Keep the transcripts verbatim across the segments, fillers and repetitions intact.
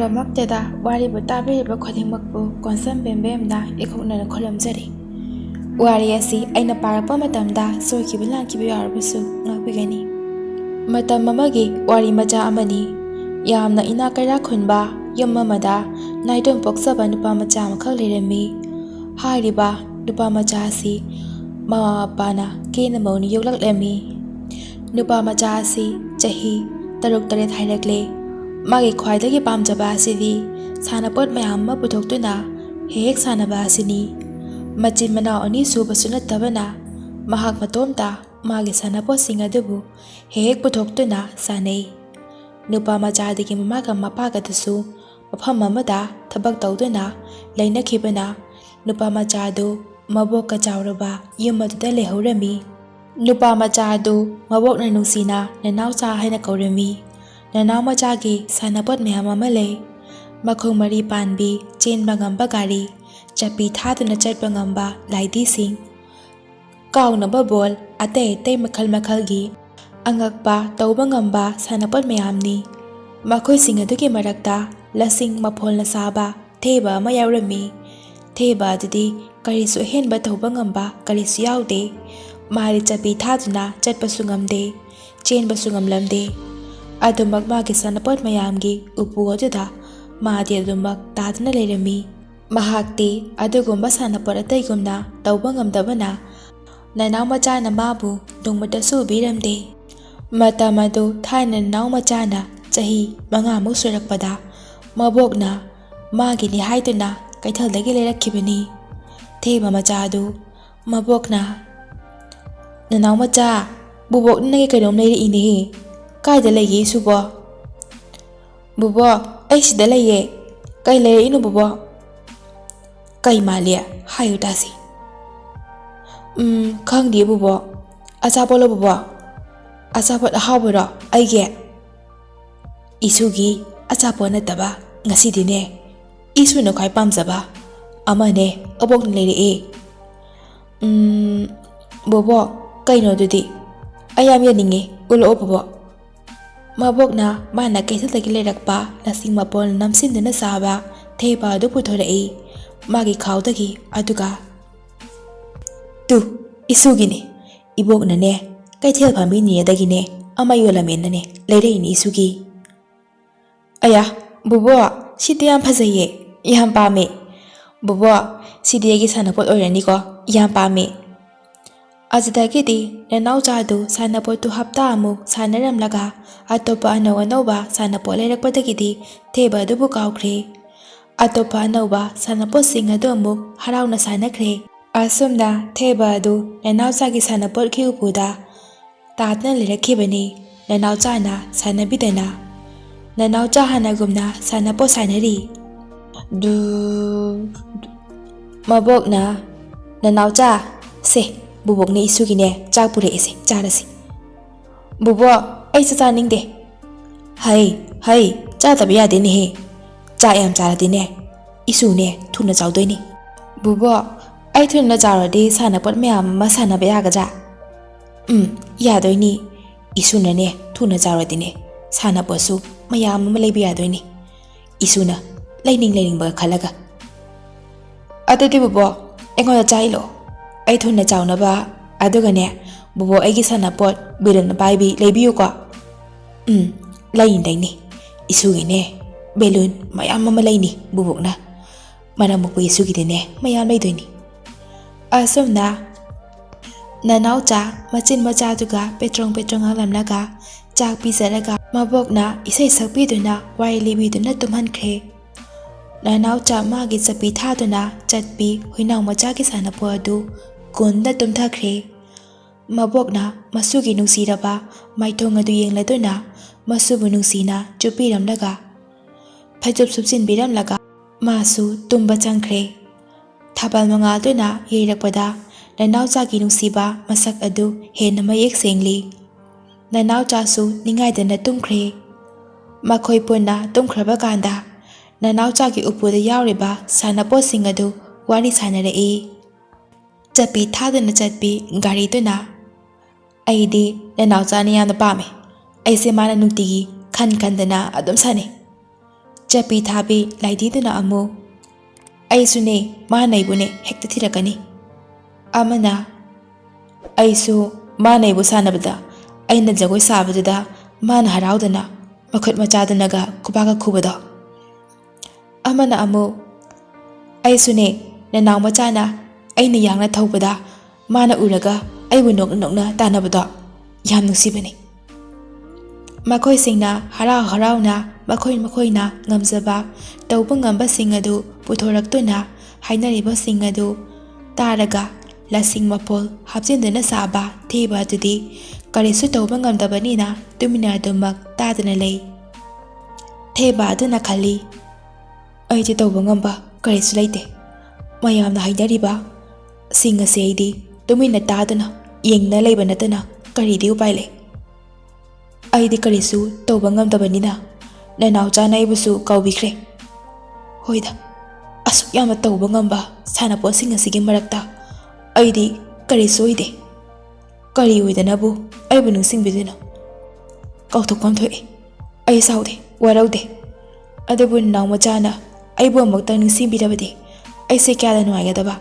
ꯃꯛꯇꯗ ꯋꯥꯔꯤꯕꯨ ꯇꯥꯕꯤꯔꯤꯕ ꯈꯨꯗꯤꯡꯃꯛꯄꯨ ꯀꯣꯟꯁꯝ ꯕꯦꯝꯕꯦꯝꯅ ꯏꯈꯣꯛꯅꯅ ꯈꯨꯔꯨꯝꯖꯔꯤ꯫ ꯋꯥꯔꯤ ꯑꯁꯤ ꯑꯩꯅ ꯄꯥꯔꯛꯄ ꯃꯇꯝꯗ ꯁꯣꯏꯈꯤꯕ ꯂꯥꯟꯈꯤꯕ ꯌꯥꯎꯔꯕꯁꯨ ꯉꯥꯛꯄꯤꯒꯅꯤ꯫ ꯃꯇꯝ ꯑꯃꯒꯤ ꯋꯥꯔꯤ ꯃꯆꯥ ꯑꯃꯅꯤ꯫ ꯌꯥꯝꯅ ꯏꯅꯥꯛ ꯀꯩꯔꯥꯛ ꯈꯨꯟꯕ ꯌꯨꯝ ꯑꯃꯗ ꯅꯥꯏꯇꯣꯝ ꯄꯣꯛꯆꯕ ꯅꯨꯄꯥ ꯃꯆꯥ ꯑꯃꯈꯛ ꯂꯩꯔꯝꯃꯤ꯫ ꯍꯥꯏꯔꯤꯕ ꯅꯨꯄꯥ ꯃꯆꯥ ꯑꯁꯤ ꯃꯃꯥ ꯃꯄꯥꯅ ꯀꯦꯅ ꯃꯧꯅ ꯌꯣꯛꯂꯛꯂꯝꯃꯤ꯫ ꯅꯨꯄꯥ ꯃꯆꯥ ꯑꯁꯤ ꯆꯍꯤ ꯇꯔꯨꯛ ꯇꯔꯦꯠ ꯍꯥꯏꯔꯛꯂꯦ꯫ ꯃꯥꯒꯤ ꯈ꯭ꯋꯥꯏꯗꯒꯤ ꯄꯥꯝꯖꯕ ꯑꯁꯤꯗꯤ ꯁꯥꯟꯅꯄꯣꯠ ꯃꯌꯥꯝ ꯑꯃ ꯄꯨꯊꯣꯛꯇꯨꯅ ꯍꯦꯛ ꯍꯦꯛ ꯁꯥꯟꯅꯕ ꯑꯁꯤꯅꯤ꯫ ꯃꯆꯤꯟ ꯃꯅꯥꯎ ꯑꯅꯤ ꯁꯨꯕꯁꯨ ꯅꯠꯇꯕꯅ ꯃꯍꯥꯛ ꯃꯇꯣꯝꯇ ꯃꯥꯒꯤ ꯁꯥꯟꯅꯄꯣꯠꯁꯤꯡ ꯑꯗꯨꯕꯨ ꯍꯦꯛ ꯍꯦꯛ ꯄꯨꯊꯣꯛꯇꯨꯅ ꯁꯥꯟꯅꯩ꯫ ꯅꯨꯄꯥ ꯃꯆꯥꯗꯨꯒꯤ ꯃꯃꯥꯒ ꯃꯄꯥꯒꯗꯁꯨ ꯃꯐꯝ ꯑꯃꯗ ꯊꯕꯛ ꯇꯧꯗꯨꯅ ꯂꯩꯅꯈꯤꯕꯅ ꯅꯨꯄꯥ ꯃꯆꯥꯗꯨ ꯃꯕꯣꯛꯀ ꯆꯥꯎꯔꯕ ꯌꯨꯝ ꯑꯗꯨꯗ ꯂꯩꯍꯧꯔꯝꯃꯤ꯫ ꯅꯨꯄꯥ ꯃꯆꯥ ꯑꯗꯨ ꯃꯕꯣꯛꯅ ꯅꯨꯡꯁꯤꯅ ꯅꯅꯥꯎꯆꯥ ꯍꯥꯏꯅ ꯀꯧꯔꯝꯃꯤ꯫ ꯅꯅꯥꯎ ꯃꯆꯥꯒꯤ ꯁꯥꯟꯅꯄꯣꯠ ꯃꯌꯥꯝ ꯑꯃ ꯂꯩ꯫ ꯃꯈꯣꯡ ꯃꯔꯤ ꯄꯥꯟꯕꯤ ꯆꯦꯟꯕ ꯉꯝꯕ ꯒꯥꯔꯤ, ꯆꯠꯄꯤ ꯊꯥꯗꯨꯅ ꯆꯠꯄ ꯉꯝꯕ ꯂꯥꯏꯙꯤꯁꯤꯡ, ꯀꯥꯎꯅꯕ ꯕꯣꯜ, ꯑꯇꯩ ꯑꯇꯩ ꯃꯈꯜ ꯃꯈꯜꯒꯤ ꯑꯉꯛꯄ ꯇꯧꯕ ꯉꯝꯕ ꯁꯥꯟꯅꯄꯣꯠ ꯃꯌꯥꯝꯅꯤ꯫ ꯃꯈꯣꯏꯁꯤꯡ ꯑꯗꯨꯒꯤ ꯃꯔꯛꯇ ꯂꯁꯤꯡ ꯃꯐꯣꯜꯅ ꯁꯥꯕ ꯊꯦꯕ ꯑꯃ ꯌꯥꯎꯔꯝꯃꯤ꯫ ꯊꯦꯕ ꯑꯗꯨꯗꯤ ꯀꯔꯤꯁꯨ ꯑꯍꯦꯟꯕ ꯇꯧꯕ ꯉꯝꯕ ꯀꯔꯤꯁꯨ ꯌꯥꯎꯗꯦ꯫ ꯃꯥꯗꯤ ꯆꯠꯄꯤ ꯊꯥꯗꯨꯅ ꯆꯠꯄꯁꯨ ꯉꯝꯗꯦ, ꯆꯦꯟꯕꯁꯨ ꯉꯝꯂꯝꯗꯦ꯫ ꯑꯗꯨꯃꯛ ꯃꯥꯒꯤ ꯁꯥꯟꯅꯄꯣꯠ ꯃꯌꯥꯝꯒꯤ ꯎꯄꯨ ꯑꯗꯨꯗ ꯃꯥꯗꯤ ꯑꯗꯨꯃꯛ ꯇꯥꯗꯨꯅ ꯂꯩꯔꯝꯃꯤ꯫ ꯃꯍꯥꯛꯇꯤ ꯑꯗꯨꯒꯨꯝꯕ ꯁꯥꯟꯅꯄꯣꯠ ꯑꯇꯩꯒꯨꯝꯅ ꯇꯧꯕ ꯉꯝꯗꯕꯅ ꯅꯅꯥꯎ ꯃꯆꯥꯅ ꯃꯥꯕꯨ ꯅꯣꯡꯃꯇꯁꯨ ꯎꯕꯤꯔꯝꯗꯦ꯫ ꯃꯇꯝ ꯑꯗꯨ ꯊꯥꯏꯅ ꯅꯅꯥꯎ ꯃꯆꯥꯅ ꯆꯍꯤ ꯃꯉꯥꯃꯨꯛ ꯁꯨꯔꯛꯄꯗ ꯃꯕꯣꯛꯅ ꯃꯥꯒꯤꯅꯤ ꯍꯥꯏꯗꯨꯅ ꯀꯩꯊꯦꯜꯗꯒꯤ ꯂꯩꯔꯛꯈꯤꯕꯅꯤ꯫ ꯊꯦꯕ ꯃꯆꯥ ꯑꯗꯨ ꯃꯕꯣꯛꯅ, "ꯅꯅꯥꯎ ꯃꯆꯥ, ꯕꯨꯕꯣꯛꯅ ꯅꯪꯒꯤ ꯀꯩꯅꯣꯝ ꯂꯩꯔꯛꯏꯅꯦ꯫ ꯀꯥꯏꯗ ꯂꯩꯒꯦ ꯏꯁꯨꯕꯣ?" "ꯕꯨꯕꯣꯛ, ꯑꯩ ꯁꯤꯗ ꯂꯩꯌꯦ꯫ ꯀꯩ ꯂꯩꯔꯛꯏꯅꯣ ꯕꯨꯕꯣꯛ?" "ꯀꯩ ꯃꯥꯜꯂꯤ? ꯍꯥꯏꯌꯨ ꯇꯥꯁꯤ꯫" "ꯎꯝ, ꯈꯪꯗꯦ ꯕꯨꯕꯣꯛ꯫ ꯑꯆꯥꯄꯣꯠꯂꯣ ꯕꯨꯕꯣꯛ? ꯑꯆꯥꯄꯣꯠ ꯑꯍꯥꯎꯕꯔꯣ ꯑꯩꯒꯤ?" "ꯏꯁꯨꯒꯤ ꯑꯆꯥꯄꯣꯠ ꯅꯠꯇꯕ ꯉꯁꯤꯗꯤꯅꯦ, ꯏꯁꯨꯅ ꯈ꯭ꯋꯥꯏ ꯄꯥꯝꯖꯕ ꯑꯃꯅꯦ ꯑꯕꯣꯛꯅ ꯂꯩꯔꯛꯑꯦ꯫" "ꯎꯝ, ꯕꯣꯕꯣ, ꯀꯩꯅꯣ ꯑꯗꯨꯗꯤ? ꯑꯩ ꯌꯥꯝ ꯌꯦꯡꯅꯤꯡꯉꯦ, ꯎꯠꯂꯛꯑꯣ ꯕꯣꯕꯣ꯫" ꯃꯕꯣꯛꯅ ꯃꯥꯅ ꯀꯩꯊꯦꯜꯗꯒꯤ ꯂꯩꯔꯛꯄ ꯂꯁꯤꯡ ꯃꯄꯣꯜ ꯅꯝꯁꯤꯟꯗꯨꯅ ꯆꯥꯕ ꯊꯦꯕ ꯑꯗꯨ ꯄꯨꯊꯣꯔꯛꯏ ꯃꯥꯒꯤ ꯈꯥꯎꯗꯒꯤ꯫ ꯑꯗꯨꯒ, "ꯇꯨ, ꯏꯁꯨꯒꯤꯅꯦ꯫ ꯏꯕꯣꯛꯅꯅꯦ, ꯀꯩꯊꯦꯜ ꯐꯝꯕꯤ ꯅꯤꯔꯗꯒꯤꯅꯦ ꯑꯃ ꯌꯣꯜꯂꯝꯃꯦꯅꯅꯦ ꯂꯩꯔꯛꯏꯅꯦ ꯏꯁꯨꯒꯤ꯫" "ꯑꯌꯥ, ꯕꯨꯕꯣꯛ, ꯁꯤꯗꯤ ꯌꯥꯝ ꯐꯖꯩꯌꯦ, ꯌꯥꯝ ꯄꯥꯝꯃꯦ꯫ ꯕꯨꯕꯣꯛ, ꯁꯤꯗꯤ ꯑꯩꯒꯤ ꯁꯥꯟꯅꯄꯣꯠ ꯑꯣꯏꯔꯅꯤꯀꯣ, ꯌꯥꯝ ꯄꯥꯝꯃꯦ꯫" ꯑꯗꯨꯗꯒꯤꯗꯤ ꯅꯅꯥꯎꯆꯥꯗꯨ ꯁꯥꯟꯅꯄꯣꯠꯇꯨ ꯍꯞꯇꯥ ꯑꯃꯨꯛ ꯁꯥꯟꯅꯔꯝꯂꯒ ꯑꯇꯣꯞꯄ ꯑꯅꯧ ꯑꯅꯧꯕ ꯁꯥꯟꯅꯄꯣꯠ ꯂꯩꯔꯛꯄꯗꯒꯤꯗꯤ ꯊꯦꯕ ꯑꯗꯨꯕꯨ ꯀꯥꯎꯈ꯭ꯔꯦ꯫ ꯑꯇꯣꯞꯄ ꯑꯅꯧꯕ ꯁꯥꯟꯅꯄꯣꯠꯁꯤꯡ ꯑꯗꯨ ꯑꯃꯨꯛ ꯍꯔꯥꯎꯅ ꯁꯥꯟꯅꯈ꯭ꯔꯦ꯫ ꯑꯁꯨꯝꯅ ꯊꯦꯕ ꯑꯗꯨ ꯅꯅꯥꯎꯆꯥꯒꯤ ꯁꯥꯟꯅꯄꯣꯠꯀꯤ ꯎꯄꯨꯗ ꯇꯥꯗꯨꯅ ꯂꯩꯔꯛꯈꯤꯕꯅꯤ꯫ ꯅꯅꯥꯎꯆꯥꯅ ꯁꯥꯟꯅꯕꯤꯗꯅ ꯅꯅꯥꯎꯆꯥ ꯍꯥꯟꯅꯒꯨꯝꯅ ꯁꯥꯟꯅꯄꯣꯠ ꯁꯥꯟꯅꯔꯤ꯫ ꯗꯨ, ꯗꯨ꯫ ꯃꯕꯣꯛꯅ, "ꯅꯅꯥꯎꯆꯥ, ꯁꯦ, ꯕꯨꯕꯣꯛꯅ ꯏꯁꯨꯒꯤꯅꯦ ꯆꯥꯛ ꯄꯨꯔꯛꯏꯁꯦ, ꯆꯥꯔꯁꯤ꯫" "ꯕꯨꯕꯣꯛ, ꯑꯩ ꯆꯥꯛ ꯆꯥꯅꯤꯡꯗꯦ꯫" "ꯍꯩ, ꯍꯩ, ꯆꯥꯗꯕ ꯌꯥꯗꯦꯅꯦꯍꯦ꯫ ꯆꯥꯛ ꯌꯥꯝ ꯆꯥꯔꯗꯤꯅꯦ, ꯏꯁꯨꯅꯦ ꯊꯨꯅ ꯆꯥꯎꯗꯣꯏꯅꯤ꯫" "ꯕꯨꯕꯣꯛ, ꯑꯩ ꯊꯨꯅ ꯆꯥꯎꯔꯗꯤ ꯁꯥꯟꯅꯄꯣꯠ ꯃꯌꯥꯝ ꯑꯃ ꯁꯥꯟꯅꯕ ꯌꯥꯒꯗ꯭ꯔꯥ?" "ꯎꯝ, ꯌꯥꯗꯣꯏꯅꯤ꯫ ꯏꯁꯨꯅꯅꯦ ꯊꯨꯅ ꯆꯥꯎꯔꯗꯤꯅꯦ, ꯁꯥꯟꯅꯄꯣꯠꯁꯨ ꯃꯌꯥꯝ ꯑꯃ ꯂꯩꯕ ꯌꯥꯗꯣꯏꯅꯤ꯫ ꯏꯁꯨꯅ ꯂꯩꯅꯤꯡ ꯂꯩꯅꯤꯡꯕꯒ ꯈꯜꯂꯒ꯫" "ꯑꯗꯨꯗꯤ ꯕꯨꯕꯣꯛ, ꯑꯩꯉꯣꯟꯗ ꯆꯥꯛ ꯏꯜꯂꯛꯑꯣ꯫ ꯑꯩ ꯊꯨꯅ ꯆꯥꯎꯅꯕ, ꯑꯗꯨꯒꯅꯦ, ꯕꯨꯕꯣꯛ ꯑꯩꯒꯤ ꯁꯥꯟꯅꯄꯣꯠ ꯕꯦꯂꯨꯟ ꯄꯥꯏꯕꯤ ꯂꯩꯕꯤꯌꯨꯀꯣ꯫" "ꯎꯝ, ꯂꯩꯅꯤ, ꯂꯩꯅꯤ꯫ ꯏꯁꯨꯒꯤꯅꯦ, ꯕꯦꯂꯨꯟ ꯃꯌꯥꯝ ꯑꯃ ꯂꯩꯅꯤ ꯕꯨꯕꯣꯛꯅ꯫ ꯃꯔꯝ ꯃꯣꯛꯄ ꯏꯁꯨꯒꯤꯗꯤꯅꯦ, ꯃꯌꯥꯝ ꯂꯩꯗꯣꯏꯅꯤ꯫" ꯑꯁꯨꯝꯅ ꯅꯅꯥꯎꯆꯥ ꯃꯆꯤꯟ ꯃꯆꯥꯗꯨꯒ ꯄꯦꯇ꯭ꯔꯣꯡ ꯄꯦꯇ꯭ꯔꯣꯡ ꯉꯥꯡꯂꯝꯂꯒ ꯆꯥꯛ ꯄꯤꯖꯔꯒ ꯃꯕꯣꯛꯅ ꯏꯁꯩ ꯁꯛꯄꯤꯗꯨꯅ ꯋꯥꯔꯤ ꯂꯤꯕꯤꯗꯨꯅ ꯇꯨꯝꯍꯟꯈ꯭ꯔꯦ꯫ ꯅꯅꯥꯎꯆꯥ ꯃꯥꯒꯤ ꯆꯠꯄꯤ ꯊꯥꯗꯨꯅ ꯆꯠꯄꯤ ꯍꯨꯏꯅꯥꯎ ꯃꯆꯥꯒꯤ ꯁꯥꯟꯅꯄꯣꯠ ꯑꯗꯨ ꯀꯣꯟꯗ ꯇꯨꯝꯊꯈ꯭ꯔꯦ꯫ ꯃꯕꯣꯛꯅ ꯃꯁꯨꯒꯤ ꯅꯨꯡꯁꯤꯔꯕ ꯃꯥꯏꯊꯣꯡ ꯑꯗꯨ ꯌꯦꯡꯂꯗꯨꯅ ꯃꯁꯨꯕꯨ ꯅꯨꯡꯁꯤꯅ ꯆꯨꯞꯄꯤꯔꯝꯂꯒ ꯐꯩꯖꯨꯞ ꯁꯨꯞꯆꯤꯟꯕꯤꯔꯝꯂꯒ ꯃꯥꯁꯨ ꯇꯨꯝꯕ ꯆꯪꯈ꯭ꯔꯦ꯫ ꯊꯥꯕꯜ ꯃꯉꯥꯜꯗꯨꯅ ꯌꯩꯔꯛꯄꯗ ꯅꯅꯥꯎꯆꯥꯒꯤ ꯅꯨꯡꯁꯤꯕ ꯃꯁꯛ ꯑꯗꯨ ꯍꯦꯟꯅ ꯃꯌꯦꯛ ꯁꯦꯡꯂꯤ꯫ ꯅꯅꯥꯎꯆꯥꯁꯨ ꯅꯤꯡꯉꯥꯏꯗꯅ ꯇꯨꯝꯈ꯭ꯔꯦ꯫ ꯃꯈꯣꯏ ꯄꯨꯟꯅ ꯇꯨꯝꯈ꯭ꯔꯕ ꯀꯥꯟꯗ ꯅꯅꯥꯎꯆꯥꯒꯤ ꯎꯄꯨꯗ ꯌꯥꯎꯔꯤꯕ ꯁꯥꯟꯅꯄꯣꯠꯁꯤꯡ ꯑꯗꯨ ꯋꯥꯔꯤ ꯁꯥꯟꯅꯔꯛꯏ꯫ ꯆꯠꯄꯤ ꯊꯥꯗꯨꯅ ꯆꯠꯄꯤ ꯒꯥꯔꯤꯗꯨꯅ, "ꯑꯩꯗꯤ ꯅꯅꯥꯎꯆꯥꯅ ꯌꯥꯝꯅ ꯄꯥꯝꯃꯤ꯫ ꯑꯩꯁꯦ ꯃꯥꯅ ꯅꯨꯡꯇꯤꯒꯤ ꯈꯟ ꯈꯟꯗꯅ ꯑꯗꯨꯝ ꯁꯥꯟꯅꯩ꯫ ꯆꯠꯄꯤ ꯊꯥꯕꯤ ꯂꯥꯏꯗꯤꯗꯨꯅ ꯑꯃꯨꯛ, "ꯑꯩꯁꯨꯅꯦ, ꯃꯥꯅ ꯑꯩꯕꯨꯅꯦ ꯍꯦꯛꯇ ꯊꯤꯔꯛꯀꯅꯤ"꯫ ꯑꯃꯅ, "ꯑꯩꯁꯨ, ꯃꯥꯅ ꯑꯩꯕꯨ ꯁꯥꯟꯅꯕꯗ, ꯑꯩꯅ ꯖꯒꯣꯏ ꯁꯥꯕꯗꯨꯗ ꯃꯥꯅ ꯍꯔꯥꯎꯗꯅ ꯃꯈꯨꯠ ꯃꯆꯥꯗꯨꯅꯒ ꯈꯨꯕꯥꯛꯀ ꯈꯨꯕꯗꯣ"꯫ ꯑꯃꯅ ꯑꯃꯨꯛ, "ꯑꯩꯁꯨꯅꯦ, ꯅꯅꯥꯎ ꯃꯆꯥꯅ ꯑꯩꯅ ꯌꯥꯡꯅ ꯊꯧꯕꯗ ꯃꯥꯅ ꯎꯔꯒ ꯑꯩꯕꯨ ꯅꯣꯛꯅ ꯅꯣꯛꯅ ꯇꯥꯟꯅꯕꯗꯣ ꯌꯥꯝ ꯅꯨꯡꯁꯤꯕꯅꯤ"꯫ ꯃꯈꯣꯏꯁꯤꯡꯅ ꯍꯔꯥꯎ ꯍꯔꯥꯎꯅ ꯃꯈꯣꯏ ꯃꯈꯣꯏꯅ ꯉꯝꯖꯕ ꯇꯧꯕ ꯉꯝꯕꯁꯤꯡ ꯑꯗꯨ ꯄꯨꯊꯣꯔꯛꯇꯨꯅ ꯍꯥꯏꯅꯔꯤꯕꯁꯤꯡ ꯑꯗꯨ ꯇꯥꯔꯒ, ꯂꯁꯤꯡ ꯃꯄꯣꯜ ꯍꯥꯞꯆꯤꯟꯗꯨꯅ ꯁꯥꯕ ꯊꯦꯕ ꯑꯗꯨꯗꯤ ꯀꯔꯤꯁꯨ ꯇꯧꯕ ꯉꯝꯗꯕꯅꯤꯅ ꯇꯨꯃꯤꯟꯅ ꯑꯗꯨꯃꯛ ꯇꯥꯗꯨꯅ ꯂꯩ꯫ ꯊꯦꯕ ꯑꯗꯨꯅ ꯈꯜꯂꯤ, "ꯑꯩꯗꯤ ꯇꯧꯕ ꯉꯝꯕ ꯀꯔꯤꯁꯨ ꯂꯩꯇꯦ꯫ ꯃꯌꯥꯝꯅ ꯍꯥꯏꯅꯔꯤꯕ ꯁꯤꯡ ꯑꯁꯤ ꯑꯩꯗꯤ ꯇꯨꯃꯤꯟꯅ ꯇꯥꯗꯨꯅ ꯌꯦꯡꯗꯨꯅ ꯂꯩꯕ ꯅꯠꯇꯅ ꯀꯔꯤꯗꯤ ꯎꯄꯥꯏ ꯂꯩ? ꯑꯩꯗꯤ ꯀꯔꯤꯁꯨ ꯇꯧꯕ ꯉꯝꯗꯕꯅꯤꯅ ꯅꯅꯥꯎꯆꯥꯅ ꯑꯩꯕꯨꯁꯨ ꯀꯥꯎꯕꯤꯈ꯭ꯔꯦ꯫ ꯍꯣꯏꯗ, ꯑꯁꯨꯛ ꯌꯥꯝꯅ ꯇꯧꯕ ꯉꯝꯕ ꯁꯥꯟꯅꯄꯣꯠꯁꯤꯡ ꯑꯁꯤꯒꯤ ꯃꯔꯛꯇ ꯑꯩꯗꯤ ꯀꯔꯤꯁꯨ ꯑꯣꯏꯗꯦ꯫ ꯀꯔꯤ ꯑꯣꯏꯗꯅꯕꯨ ꯑꯩꯕꯨ ꯅꯤꯡꯁꯤꯡꯕꯤꯗꯣꯏꯅꯣ? ꯀꯥꯎꯊꯣꯛꯐꯝ ꯊꯣꯛꯏ꯫ ꯑꯩ ꯁꯥꯎꯗꯦ, ꯋꯥꯔꯧꯗꯦ꯫ ꯑꯗꯨꯕꯨ ꯅꯅꯥꯎ ꯃꯆꯥꯅ ꯑꯩꯕꯨ ꯑꯃꯨꯛꯇꯪ ꯅꯤꯡꯁꯤꯡꯕꯤꯔꯕꯗꯤ ꯑꯩꯁꯦ ꯀꯌꯥꯗ ꯅꯨꯡꯉꯥꯏꯒꯗꯕ꯫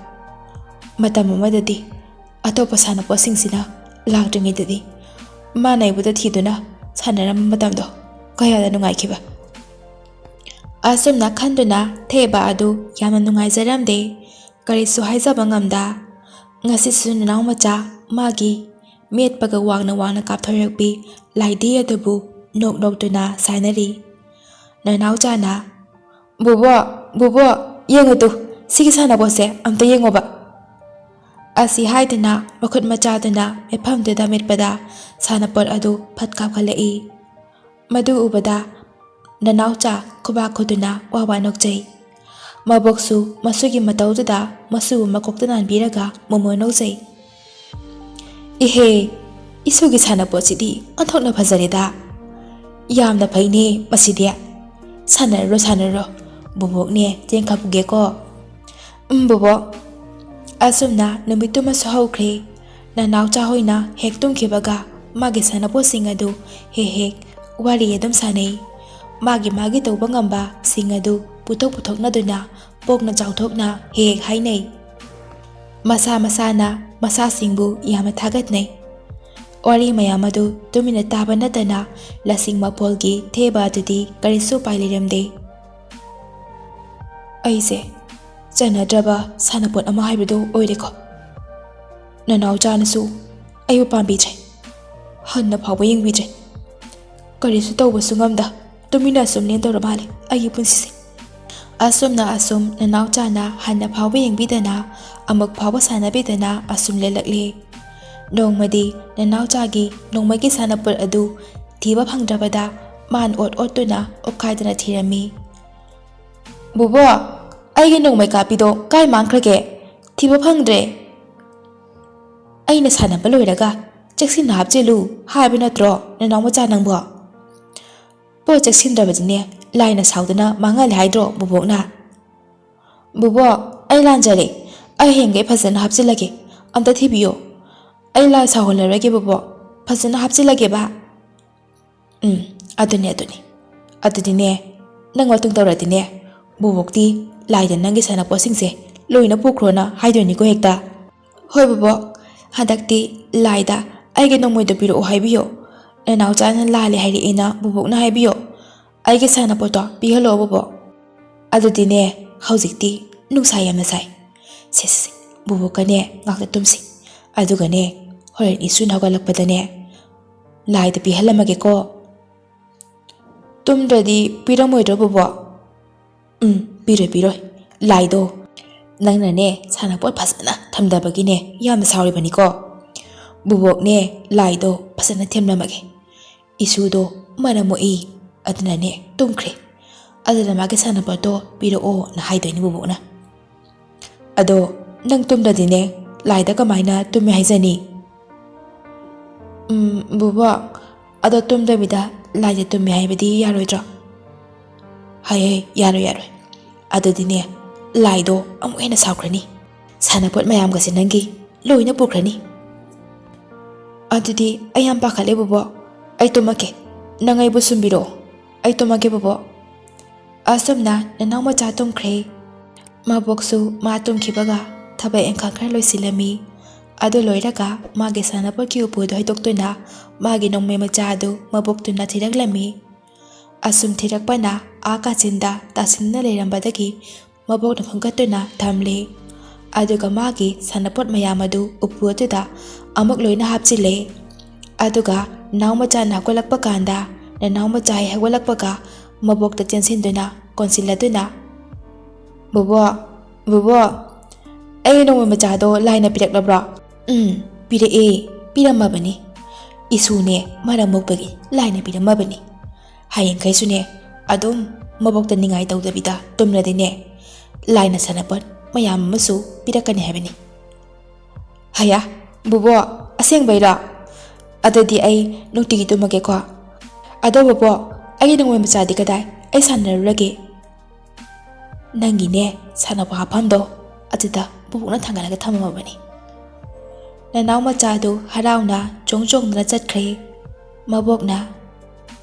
ꯃꯇꯝ ꯑꯃꯗꯗꯤ ꯑꯇꯣꯞꯄ ꯁꯥꯟꯅꯄꯣꯠꯁꯤꯡꯁꯤꯅ ꯂꯥꯛꯇ꯭ꯔꯤꯉꯩꯗꯗꯤ ꯃꯥꯅ ꯑꯩꯕꯨꯗ ꯊꯤꯗꯨꯅ ꯁꯥꯟꯅꯔꯝꯕ ꯃꯇꯝꯗꯣ ꯀꯌꯥꯗ ꯅꯨꯡꯉꯥꯏꯈꯤꯕ"꯫ ꯑꯁꯨꯝꯅ ꯈꯟꯗꯨꯅ ꯊꯦꯕ ꯑꯗꯨ ꯌꯥꯝꯅ ꯅꯨꯡꯉꯥꯏꯖꯔꯝꯗꯦ꯫ ꯀꯔꯤꯁꯨ ꯍꯥꯏꯖꯕ ꯉꯝꯗ꯫ ꯉꯁꯤꯁꯨ ꯅꯅꯥꯎ ꯃꯆꯥ ꯃꯥꯒꯤ ꯃꯦꯠꯄꯒ ꯋꯥꯡꯅ ꯋꯥꯡꯅ ꯀꯥꯞꯊꯣꯔꯛꯄꯤ ꯂꯥꯏꯙꯤ ꯑꯗꯨꯕꯨ ꯅꯣꯛ ꯅꯣꯛꯇꯨꯅ ꯁꯥꯟꯅꯔꯤ꯫ ꯅꯅꯥꯎꯆꯥꯅ, "ꯕꯨꯕꯣꯛ, ꯕꯨꯕꯣꯛ, ꯌꯦꯡꯉꯨ ꯇꯨ, ꯁꯤꯒꯤ ꯁꯥꯟꯅꯄꯣꯠꯁꯦ ꯑꯝꯇ ꯌꯦꯡꯉꯣꯕ"꯫ ꯑꯁꯤ ꯍꯥꯏꯗꯨꯅ ꯃꯈꯨꯠ ꯃꯆꯥꯗꯨꯅ ꯃꯤꯠꯐꯝꯗꯨꯗ ꯃꯦꯠꯄꯗ ꯁꯥꯟꯅꯄꯣꯠ ꯑꯗꯨ ꯐꯠ ꯀꯥꯞꯈꯠꯂꯛꯏ꯫ ꯃꯗꯨ ꯎꯕꯗ ꯅꯅꯥꯎꯆꯥ ꯈꯨꯕꯥꯛ ꯈꯨꯗꯨꯅ ꯋꯥ ꯋꯥ ꯅꯣꯛꯆꯩ꯫ ꯃꯕꯣꯛꯁꯨ ꯃꯁꯨꯒꯤ ꯃꯇꯧꯗꯨꯗ ꯃꯁꯨꯕꯨ ꯃꯀꯣꯛꯇ ꯅꯥꯟꯕꯤꯔꯒ ꯃꯣꯃꯣ ꯅꯣꯛꯆꯩ꯫ "ꯏꯍꯦ, ꯏꯁꯨꯒꯤ ꯁꯥꯟꯅꯄꯣꯠꯁꯤꯗꯤ ꯑꯣꯟꯊꯣꯛꯅ ꯐꯖꯔꯦꯗ꯫ ꯌꯥꯝꯅ ꯐꯩꯅꯦ ꯃꯁꯤꯗꯤ꯫ ꯁꯥꯟꯅꯔꯨꯔꯣ, ꯁꯥꯟꯅꯔꯨꯔꯣ꯫ ꯕꯨꯕꯣꯛꯅꯦ ꯆꯦꯡ ꯈꯞꯄꯨꯒꯦꯀꯣ"꯫ "ꯎꯝ, ꯕꯨꯕꯣꯛ"꯫ ꯑꯁꯨꯝꯅ ꯅꯨꯃꯤꯠꯇꯨꯃꯁꯨ ꯍꯧꯈ꯭ꯔꯦ꯫ ꯅꯅꯥꯎꯆꯥ ꯍꯣꯏꯅ ꯍꯦꯛ ꯇꯨꯝꯈꯤꯕꯒ ꯃꯥꯒꯤ ꯁꯥꯟꯅꯄꯣꯠꯁꯤꯡ ꯑꯗꯨ ꯍꯦꯛ ꯍꯦꯛ ꯋꯥꯔꯤ ꯑꯗꯨꯝ ꯁꯥꯟꯅꯩ꯫ ꯃꯥꯒꯤ ꯃꯥꯒꯤ ꯇꯧꯕ ꯉꯝꯕꯁꯤꯡ ꯑꯗꯨ ꯄꯨꯊꯣꯛ ꯄꯨꯊꯣꯛꯅꯗꯨꯅ ꯄꯣꯛꯅ ꯆꯥꯎꯊꯣꯛꯅ ꯍꯦꯛ ꯍꯦꯛ ꯍꯥꯏꯅꯩ꯫ ꯃꯁꯥ ꯃꯁꯥꯅ ꯃꯁꯥꯁꯤꯡꯕꯨ ꯌꯥꯝꯅ ꯊꯥꯒꯠꯅꯩ꯫ ꯋꯥꯔꯤ ꯃꯌꯥꯝ ꯑꯗꯨ ꯇꯨꯃꯤꯟꯅ ꯇꯥꯕ ꯅꯠꯇꯅ ꯂꯁꯤꯡ ꯃꯐꯣꯜꯒꯤ ꯊꯦꯕ ꯑꯗꯨꯗꯤ ꯀꯔꯤꯁꯨ ꯎꯄꯥꯏ ꯂꯩꯔꯝꯗꯦ꯫ ꯑꯩꯁꯦ ꯆꯟꯅꯗ꯭ꯔꯕ ꯁꯥꯟꯅꯄꯣꯠ ꯑꯃ ꯍꯥꯏꯕꯗꯨ ꯑꯣꯏꯔꯦꯀꯣ꯫ ꯅꯅꯥꯎꯆꯥꯅꯁꯨ ꯑꯩꯕꯨ ꯄꯥꯝꯕꯤꯗ꯭ꯔꯦ꯫ ꯍꯟꯅ ꯐꯥꯎꯕ ꯌꯦꯡꯕꯤꯗ꯭ꯔꯦ꯫ ꯀꯔꯤꯁꯨ ꯇꯧꯕꯁꯨ ꯉꯝꯗ ꯇꯨꯃꯤꯟꯅ ꯑꯁꯨꯝ ꯂꯦꯟꯗꯧꯔ ꯃꯥꯜꯂꯦ ꯑꯩꯒꯤ ꯄꯨꯟꯁꯤꯁꯦ꯫ ꯑꯁꯨꯝꯅ ꯑꯁꯨꯝ ꯅꯅꯥꯎꯆꯥꯅ ꯍꯟꯅ ꯐꯥꯎꯕ ꯌꯦꯡꯕꯤꯗꯅ, ꯑꯃꯨꯛ ꯐꯥꯎꯕ ꯁꯥꯟꯅꯕꯤꯗꯅ ꯑꯁꯨꯝ ꯂꯦꯜꯂꯛꯂꯦ꯫ ꯅꯣꯡꯃꯗꯤ ꯅꯅꯥꯎꯆꯥꯒꯤ ꯅꯣꯡꯃꯒꯤ ꯁꯥꯟꯅꯄꯣꯠ ꯑꯗꯨ ꯊꯤꯕ ꯐꯪꯗ꯭ꯔꯕꯗ ꯃꯥꯅ ꯑꯣꯠ ꯑꯣꯠꯇꯨꯅ ꯑꯣꯠꯈꯥꯏꯗꯅ ꯊꯤꯔꯝꯃꯤ꯫ "ꯕꯣꯕꯣ, ꯑꯩꯒꯤ ꯅꯣꯡꯃꯩ ꯀꯥꯞꯄꯤꯗꯣ ꯀꯥꯏ ꯃꯥꯡꯈ꯭ꯔꯒꯦ? ꯊꯤꯕ ꯐꯪꯗ꯭ꯔꯦ꯫ ꯑꯩꯅ ꯁꯥꯟꯅꯕ ꯂꯣꯏꯔꯒ ꯆꯦꯛꯁꯤꯟꯅ ꯍꯥꯞꯆꯤꯜꯂꯨ ꯍꯥꯏꯕ ꯅꯠꯇ꯭ꯔꯣ ꯅꯅꯥꯎ ꯃꯆꯥ ꯅꯪꯕꯣ? ꯄꯣꯠ ꯆꯦꯛꯁꯤꯟꯗ꯭ꯔꯕꯗꯤꯅꯦ ꯂꯥꯏꯅ ꯁꯥꯎꯗꯅ ꯃꯥꯡꯍꯜꯂꯦ ꯍꯥꯏꯗ꯭ꯔꯣ ꯕꯣꯕꯣꯛꯅ?" "ꯕꯣꯕꯣꯛ, ꯑꯩ ꯂꯥꯟꯖꯔꯦ꯫ ꯑꯩ ꯍꯌꯦꯡꯒꯩ ꯐꯖꯅ ꯍꯥꯞꯆꯤꯜꯂꯒꯦ꯫ ꯑꯝꯇ ꯊꯤꯕꯤꯌꯣ꯫ ꯑꯩ ꯂꯥꯏ ꯁꯥꯎꯍꯜꯂꯔꯣꯏꯒꯦ ꯕꯣꯕꯣꯛ꯫ ꯐꯖꯅ ꯍꯥꯞꯆꯤꯜꯂꯒꯦꯕ꯫" "ꯎꯝ, ꯑꯗꯨꯅꯦ, ꯑꯗꯨꯅꯦ꯫ ꯑꯗꯨꯗꯤꯅꯦ, ꯅꯪ ꯃꯇꯨꯡ ꯇꯧꯔꯗꯤꯅꯦ, ꯕꯣꯕꯣꯛꯇꯤ ꯂꯥꯏꯗ ꯅꯪꯒꯤ ꯁꯥꯟꯅꯄꯣꯠꯁꯤꯡꯁꯦ ꯂꯣꯏꯅ ꯄꯨꯈ꯭ꯔꯣꯅ ꯍꯥꯏꯗꯣꯏꯅꯤꯀꯣ ꯍꯦꯛꯇ꯫" "ꯍꯣꯏ ꯕꯣꯕꯣꯛ, ꯍꯟꯗꯛꯇꯤ ꯂꯥꯏꯗ ꯑꯩꯒꯤ ꯅꯣꯡꯃꯩꯗꯣ ꯄꯤꯔꯛꯑꯣ ꯍꯥꯏꯕꯤꯌꯣ꯫ ꯅꯅꯥꯎꯆꯥꯅ ꯂꯥꯜꯂꯦ ꯍꯥꯏꯔꯛꯑꯦꯅ ꯕꯣꯕꯣꯛꯅ ꯍꯥꯏꯕꯤꯌꯣ꯫ ꯑꯩꯒꯤ ꯁꯥꯟꯅꯄꯣꯠꯇꯣ ꯄꯤꯍꯜꯂꯛꯑꯣ ꯕꯣꯕꯣꯛ꯫" "ꯑꯗꯨꯗꯤꯅꯦ, ꯍꯧꯖꯤꯛꯇꯤ ꯅꯨꯡꯁꯥ ꯌꯥꯝꯅ ꯁꯥꯏ꯫ ꯁꯦ, ꯁꯦ, ꯁꯦ, ꯕꯣꯕꯣꯛꯀꯅꯦ ꯉꯥꯛꯇ ꯇꯨꯝꯁꯤ꯫ ꯑꯗꯨꯒꯅꯦ, ꯍꯣꯔꯦꯟ ꯏꯁꯨꯅ ꯍꯧꯒꯠꯂꯛꯄꯗꯅꯦ, ꯂꯥꯏꯗ ꯄꯤꯍꯜꯂꯝꯃꯒꯦꯀꯣ꯫" "ꯇꯨꯝꯗ꯭ꯔꯗꯤ ꯄꯤꯔꯝꯃꯣꯏꯗ꯭ꯔꯣ ꯕꯣꯕꯣꯛ?" "ꯎꯝ, ꯄꯤꯔꯣꯏ, ꯄꯤꯔꯣꯏ꯫ ꯂꯥꯏꯗꯣ ꯅꯪꯅꯅꯦ ꯁꯥꯟꯅꯄꯣꯠ ꯐꯖꯅ ꯊꯝꯗꯕꯒꯤꯅꯦ ꯌꯥꯝꯅ ꯁꯥꯎꯔꯤꯕꯅꯤꯀꯣ꯫ ꯕꯣꯕꯣꯛꯅꯦ ꯂꯥꯏꯗꯣ ꯐꯖꯅ ꯊꯦꯝꯂꯝꯃꯒꯦ꯫ ꯏꯁꯨꯗꯣ ꯃꯔꯝ ꯃꯣꯛꯏ, ꯑꯗꯨꯅꯅꯦ ꯇꯨꯝꯈ꯭ꯔꯦ꯫ ꯑꯗꯨꯅ ꯃꯥꯒꯤ ꯁꯥꯟꯅꯄꯣꯠꯇꯣ ꯄꯤꯔꯛꯑꯣꯅ ꯍꯥꯏꯗꯣꯏꯅꯤ ꯕꯣꯕꯣꯛꯅ꯫" "ꯑꯗꯣ ꯅꯪ ꯇꯨꯝꯗ꯭ꯔꯗꯤꯅꯦ ꯂꯥꯏꯗ ꯀꯃꯥꯏꯅ ꯇꯨꯝꯃꯦ ꯍꯥꯏꯖꯅꯤ?" "ꯎꯝ, ꯕꯣꯕꯣꯛ, ꯑꯗꯣ ꯇꯨꯝꯗꯕꯤꯗ ꯂꯥꯏꯗ ꯇꯨꯝꯃꯦ ꯍꯥꯏꯕꯗꯤ ꯌꯥꯔꯣꯏꯗ꯭ꯔꯣ?" "ꯍꯩ, ꯍꯩ, ꯌꯥꯔꯣꯏ, ꯌꯥꯔꯣꯏ꯫ ꯑꯗꯨꯗꯤꯅꯦ, ꯂꯥꯏꯗꯣ ꯑꯃꯨꯛ ꯍꯦꯟꯅ ꯁꯥꯎꯈ꯭ꯔꯅꯤ꯫ ꯁꯥꯟꯅꯄꯣꯠ ꯃꯌꯥꯝꯒꯁꯦ ꯅꯪꯒꯤ ꯂꯣꯏꯅ ꯄꯨꯈ꯭ꯔꯅꯤ꯫" "ꯑꯗꯨꯗꯤ ꯑꯩ ꯌꯥꯝ ꯄꯥꯈꯠꯂꯦ ꯕꯣꯕꯣꯛ, ꯑꯩ ꯇꯨꯝꯃꯒꯦ, ꯅꯪ ꯑꯩꯕꯨ ꯁꯨꯝꯕꯤꯔꯣ, ꯑꯩ ꯇꯨꯝꯃꯒꯦ ꯕꯣꯕꯣꯛ꯫" ꯑꯁꯨꯝꯅ ꯅꯅꯥꯎ ꯃꯆꯥ ꯇꯨꯝꯈ꯭ꯔꯦ꯫ ꯃꯕꯣꯛꯁꯨ ꯃꯥ ꯇꯨꯝꯈꯤꯕꯒ ꯊꯕꯛ ꯏꯪꯈꯥꯡ ꯈꯔ ꯂꯣꯏꯁꯤꯜꯂꯝꯃꯤ꯫ ꯑꯗꯨ ꯂꯣꯏꯔꯒ ꯃꯥꯒꯤ ꯁꯥꯟꯅꯄꯣꯠꯀꯤ ꯎꯄꯨꯗꯨ ꯍꯩꯗꯣꯛꯇꯨꯅ ꯃꯥꯒꯤ ꯅꯣꯡꯃꯩ ꯃꯆꯥ ꯑꯗꯨ ꯃꯕꯣꯛꯇꯨꯅ ꯊꯤꯔꯛꯂꯝꯃꯤ꯫ ꯑꯁꯨꯝ ꯊꯤꯔꯛꯄꯅ ꯑꯥ ꯀꯥꯆꯤꯟꯗ ꯇꯥꯁꯤꯟꯗꯨꯅ ꯂꯩꯔꯝꯕꯗꯒꯤ ꯃꯕꯣꯛꯅ ꯈꯣꯝꯒꯠꯇꯨꯅ ꯊꯝꯂꯦ꯫ ꯑꯗꯨꯒ ꯃꯥꯒꯤ ꯁꯥꯟꯅꯄꯣꯠ ꯃꯌꯥꯝ ꯑꯗꯨ ꯎꯄꯨ ꯑꯗꯨꯗ ꯑꯃꯨꯛ ꯂꯣꯏꯅ ꯍꯥꯞꯆꯤꯜꯂꯦ꯫ ꯑꯗꯨꯒ ꯅꯅꯥꯎ ꯃꯆꯥꯅ ꯍꯧꯒꯠꯂꯛꯄ ꯀꯥꯟꯗ, ꯅꯅꯥꯎ ꯃꯆꯥ ꯍꯦꯛ ꯍꯧꯒꯠꯂꯛꯄꯒ ꯃꯕꯣꯛꯇ ꯆꯦꯟꯁꯤꯟꯗꯨꯅ ꯀꯣꯟꯁꯤꯜꯂꯗꯨꯅ, "ꯕꯣꯕꯣꯛ, ꯕꯣꯕꯣꯛ, ꯑꯩ ꯅꯣꯡꯃꯩ ꯃꯆꯥꯗꯣ ꯂꯥꯏꯅ ꯄꯤꯔꯛꯂꯕ꯭ꯔꯣ?" "ꯎꯝ, ꯄꯤꯔꯛꯑꯦ, ꯄꯤꯔꯝꯃꯕꯅꯤ꯫ ꯏꯁꯨꯅꯦ ꯃꯔꯝ ꯃꯣꯛꯄꯒꯤ ꯂꯥꯏꯅ ꯄꯤꯔꯝꯃꯕꯅꯤ꯫ ꯍꯌꯦꯡꯈꯩꯁꯨꯅꯦ ꯑꯗꯨꯝ ꯃꯕꯣꯛꯇ ꯅꯤꯡꯉꯥꯏ ꯇꯧꯗꯕꯤꯗ ꯇꯨꯝꯂꯗꯤꯅꯦ, ꯂꯥꯏꯅ ꯁꯥꯟꯅꯄꯣꯠ ꯃꯌꯥꯝ ꯑꯃꯁꯨ ꯄꯤꯔꯛꯀꯅꯤ ꯍꯥꯏꯕꯅꯤ꯫" "ꯍꯌꯥ, ꯕꯣꯕꯣꯛ, ꯑꯁꯦꯡꯕꯩꯔꯣ? ꯑꯗꯨꯗꯤ ꯑꯩ ꯅꯨꯡꯇꯤꯒꯤ ꯇꯨꯝꯃꯒꯦꯀꯣ꯫ ꯑꯗꯣ ꯕꯣꯕꯣꯛ, ꯑꯩꯒꯤ ꯅꯣꯡꯃꯩ ꯃꯆꯥꯗꯤ ꯀꯗꯥꯏ? ꯑꯩ ꯁꯥꯟꯅꯔꯨꯔꯒꯦ꯫" "ꯅꯪꯒꯤꯅꯦ ꯁꯥꯟꯅꯄꯣꯠ ꯍꯥꯞꯐꯝꯗꯣ ꯑꯗꯨꯗ ꯕꯣꯕꯣꯛꯅ ꯊꯥꯡꯒꯠꯂꯒ ꯊꯝꯃꯝꯃꯕꯅꯤ꯫" ꯅꯅꯥꯎ ꯃꯆꯥꯗꯨ ꯍꯔꯥꯎꯅ ꯆꯣꯡ ꯆꯣꯡꯗꯨꯅ ꯆꯠꯈ꯭ꯔꯦ꯫ ꯃꯕꯣꯛꯅ,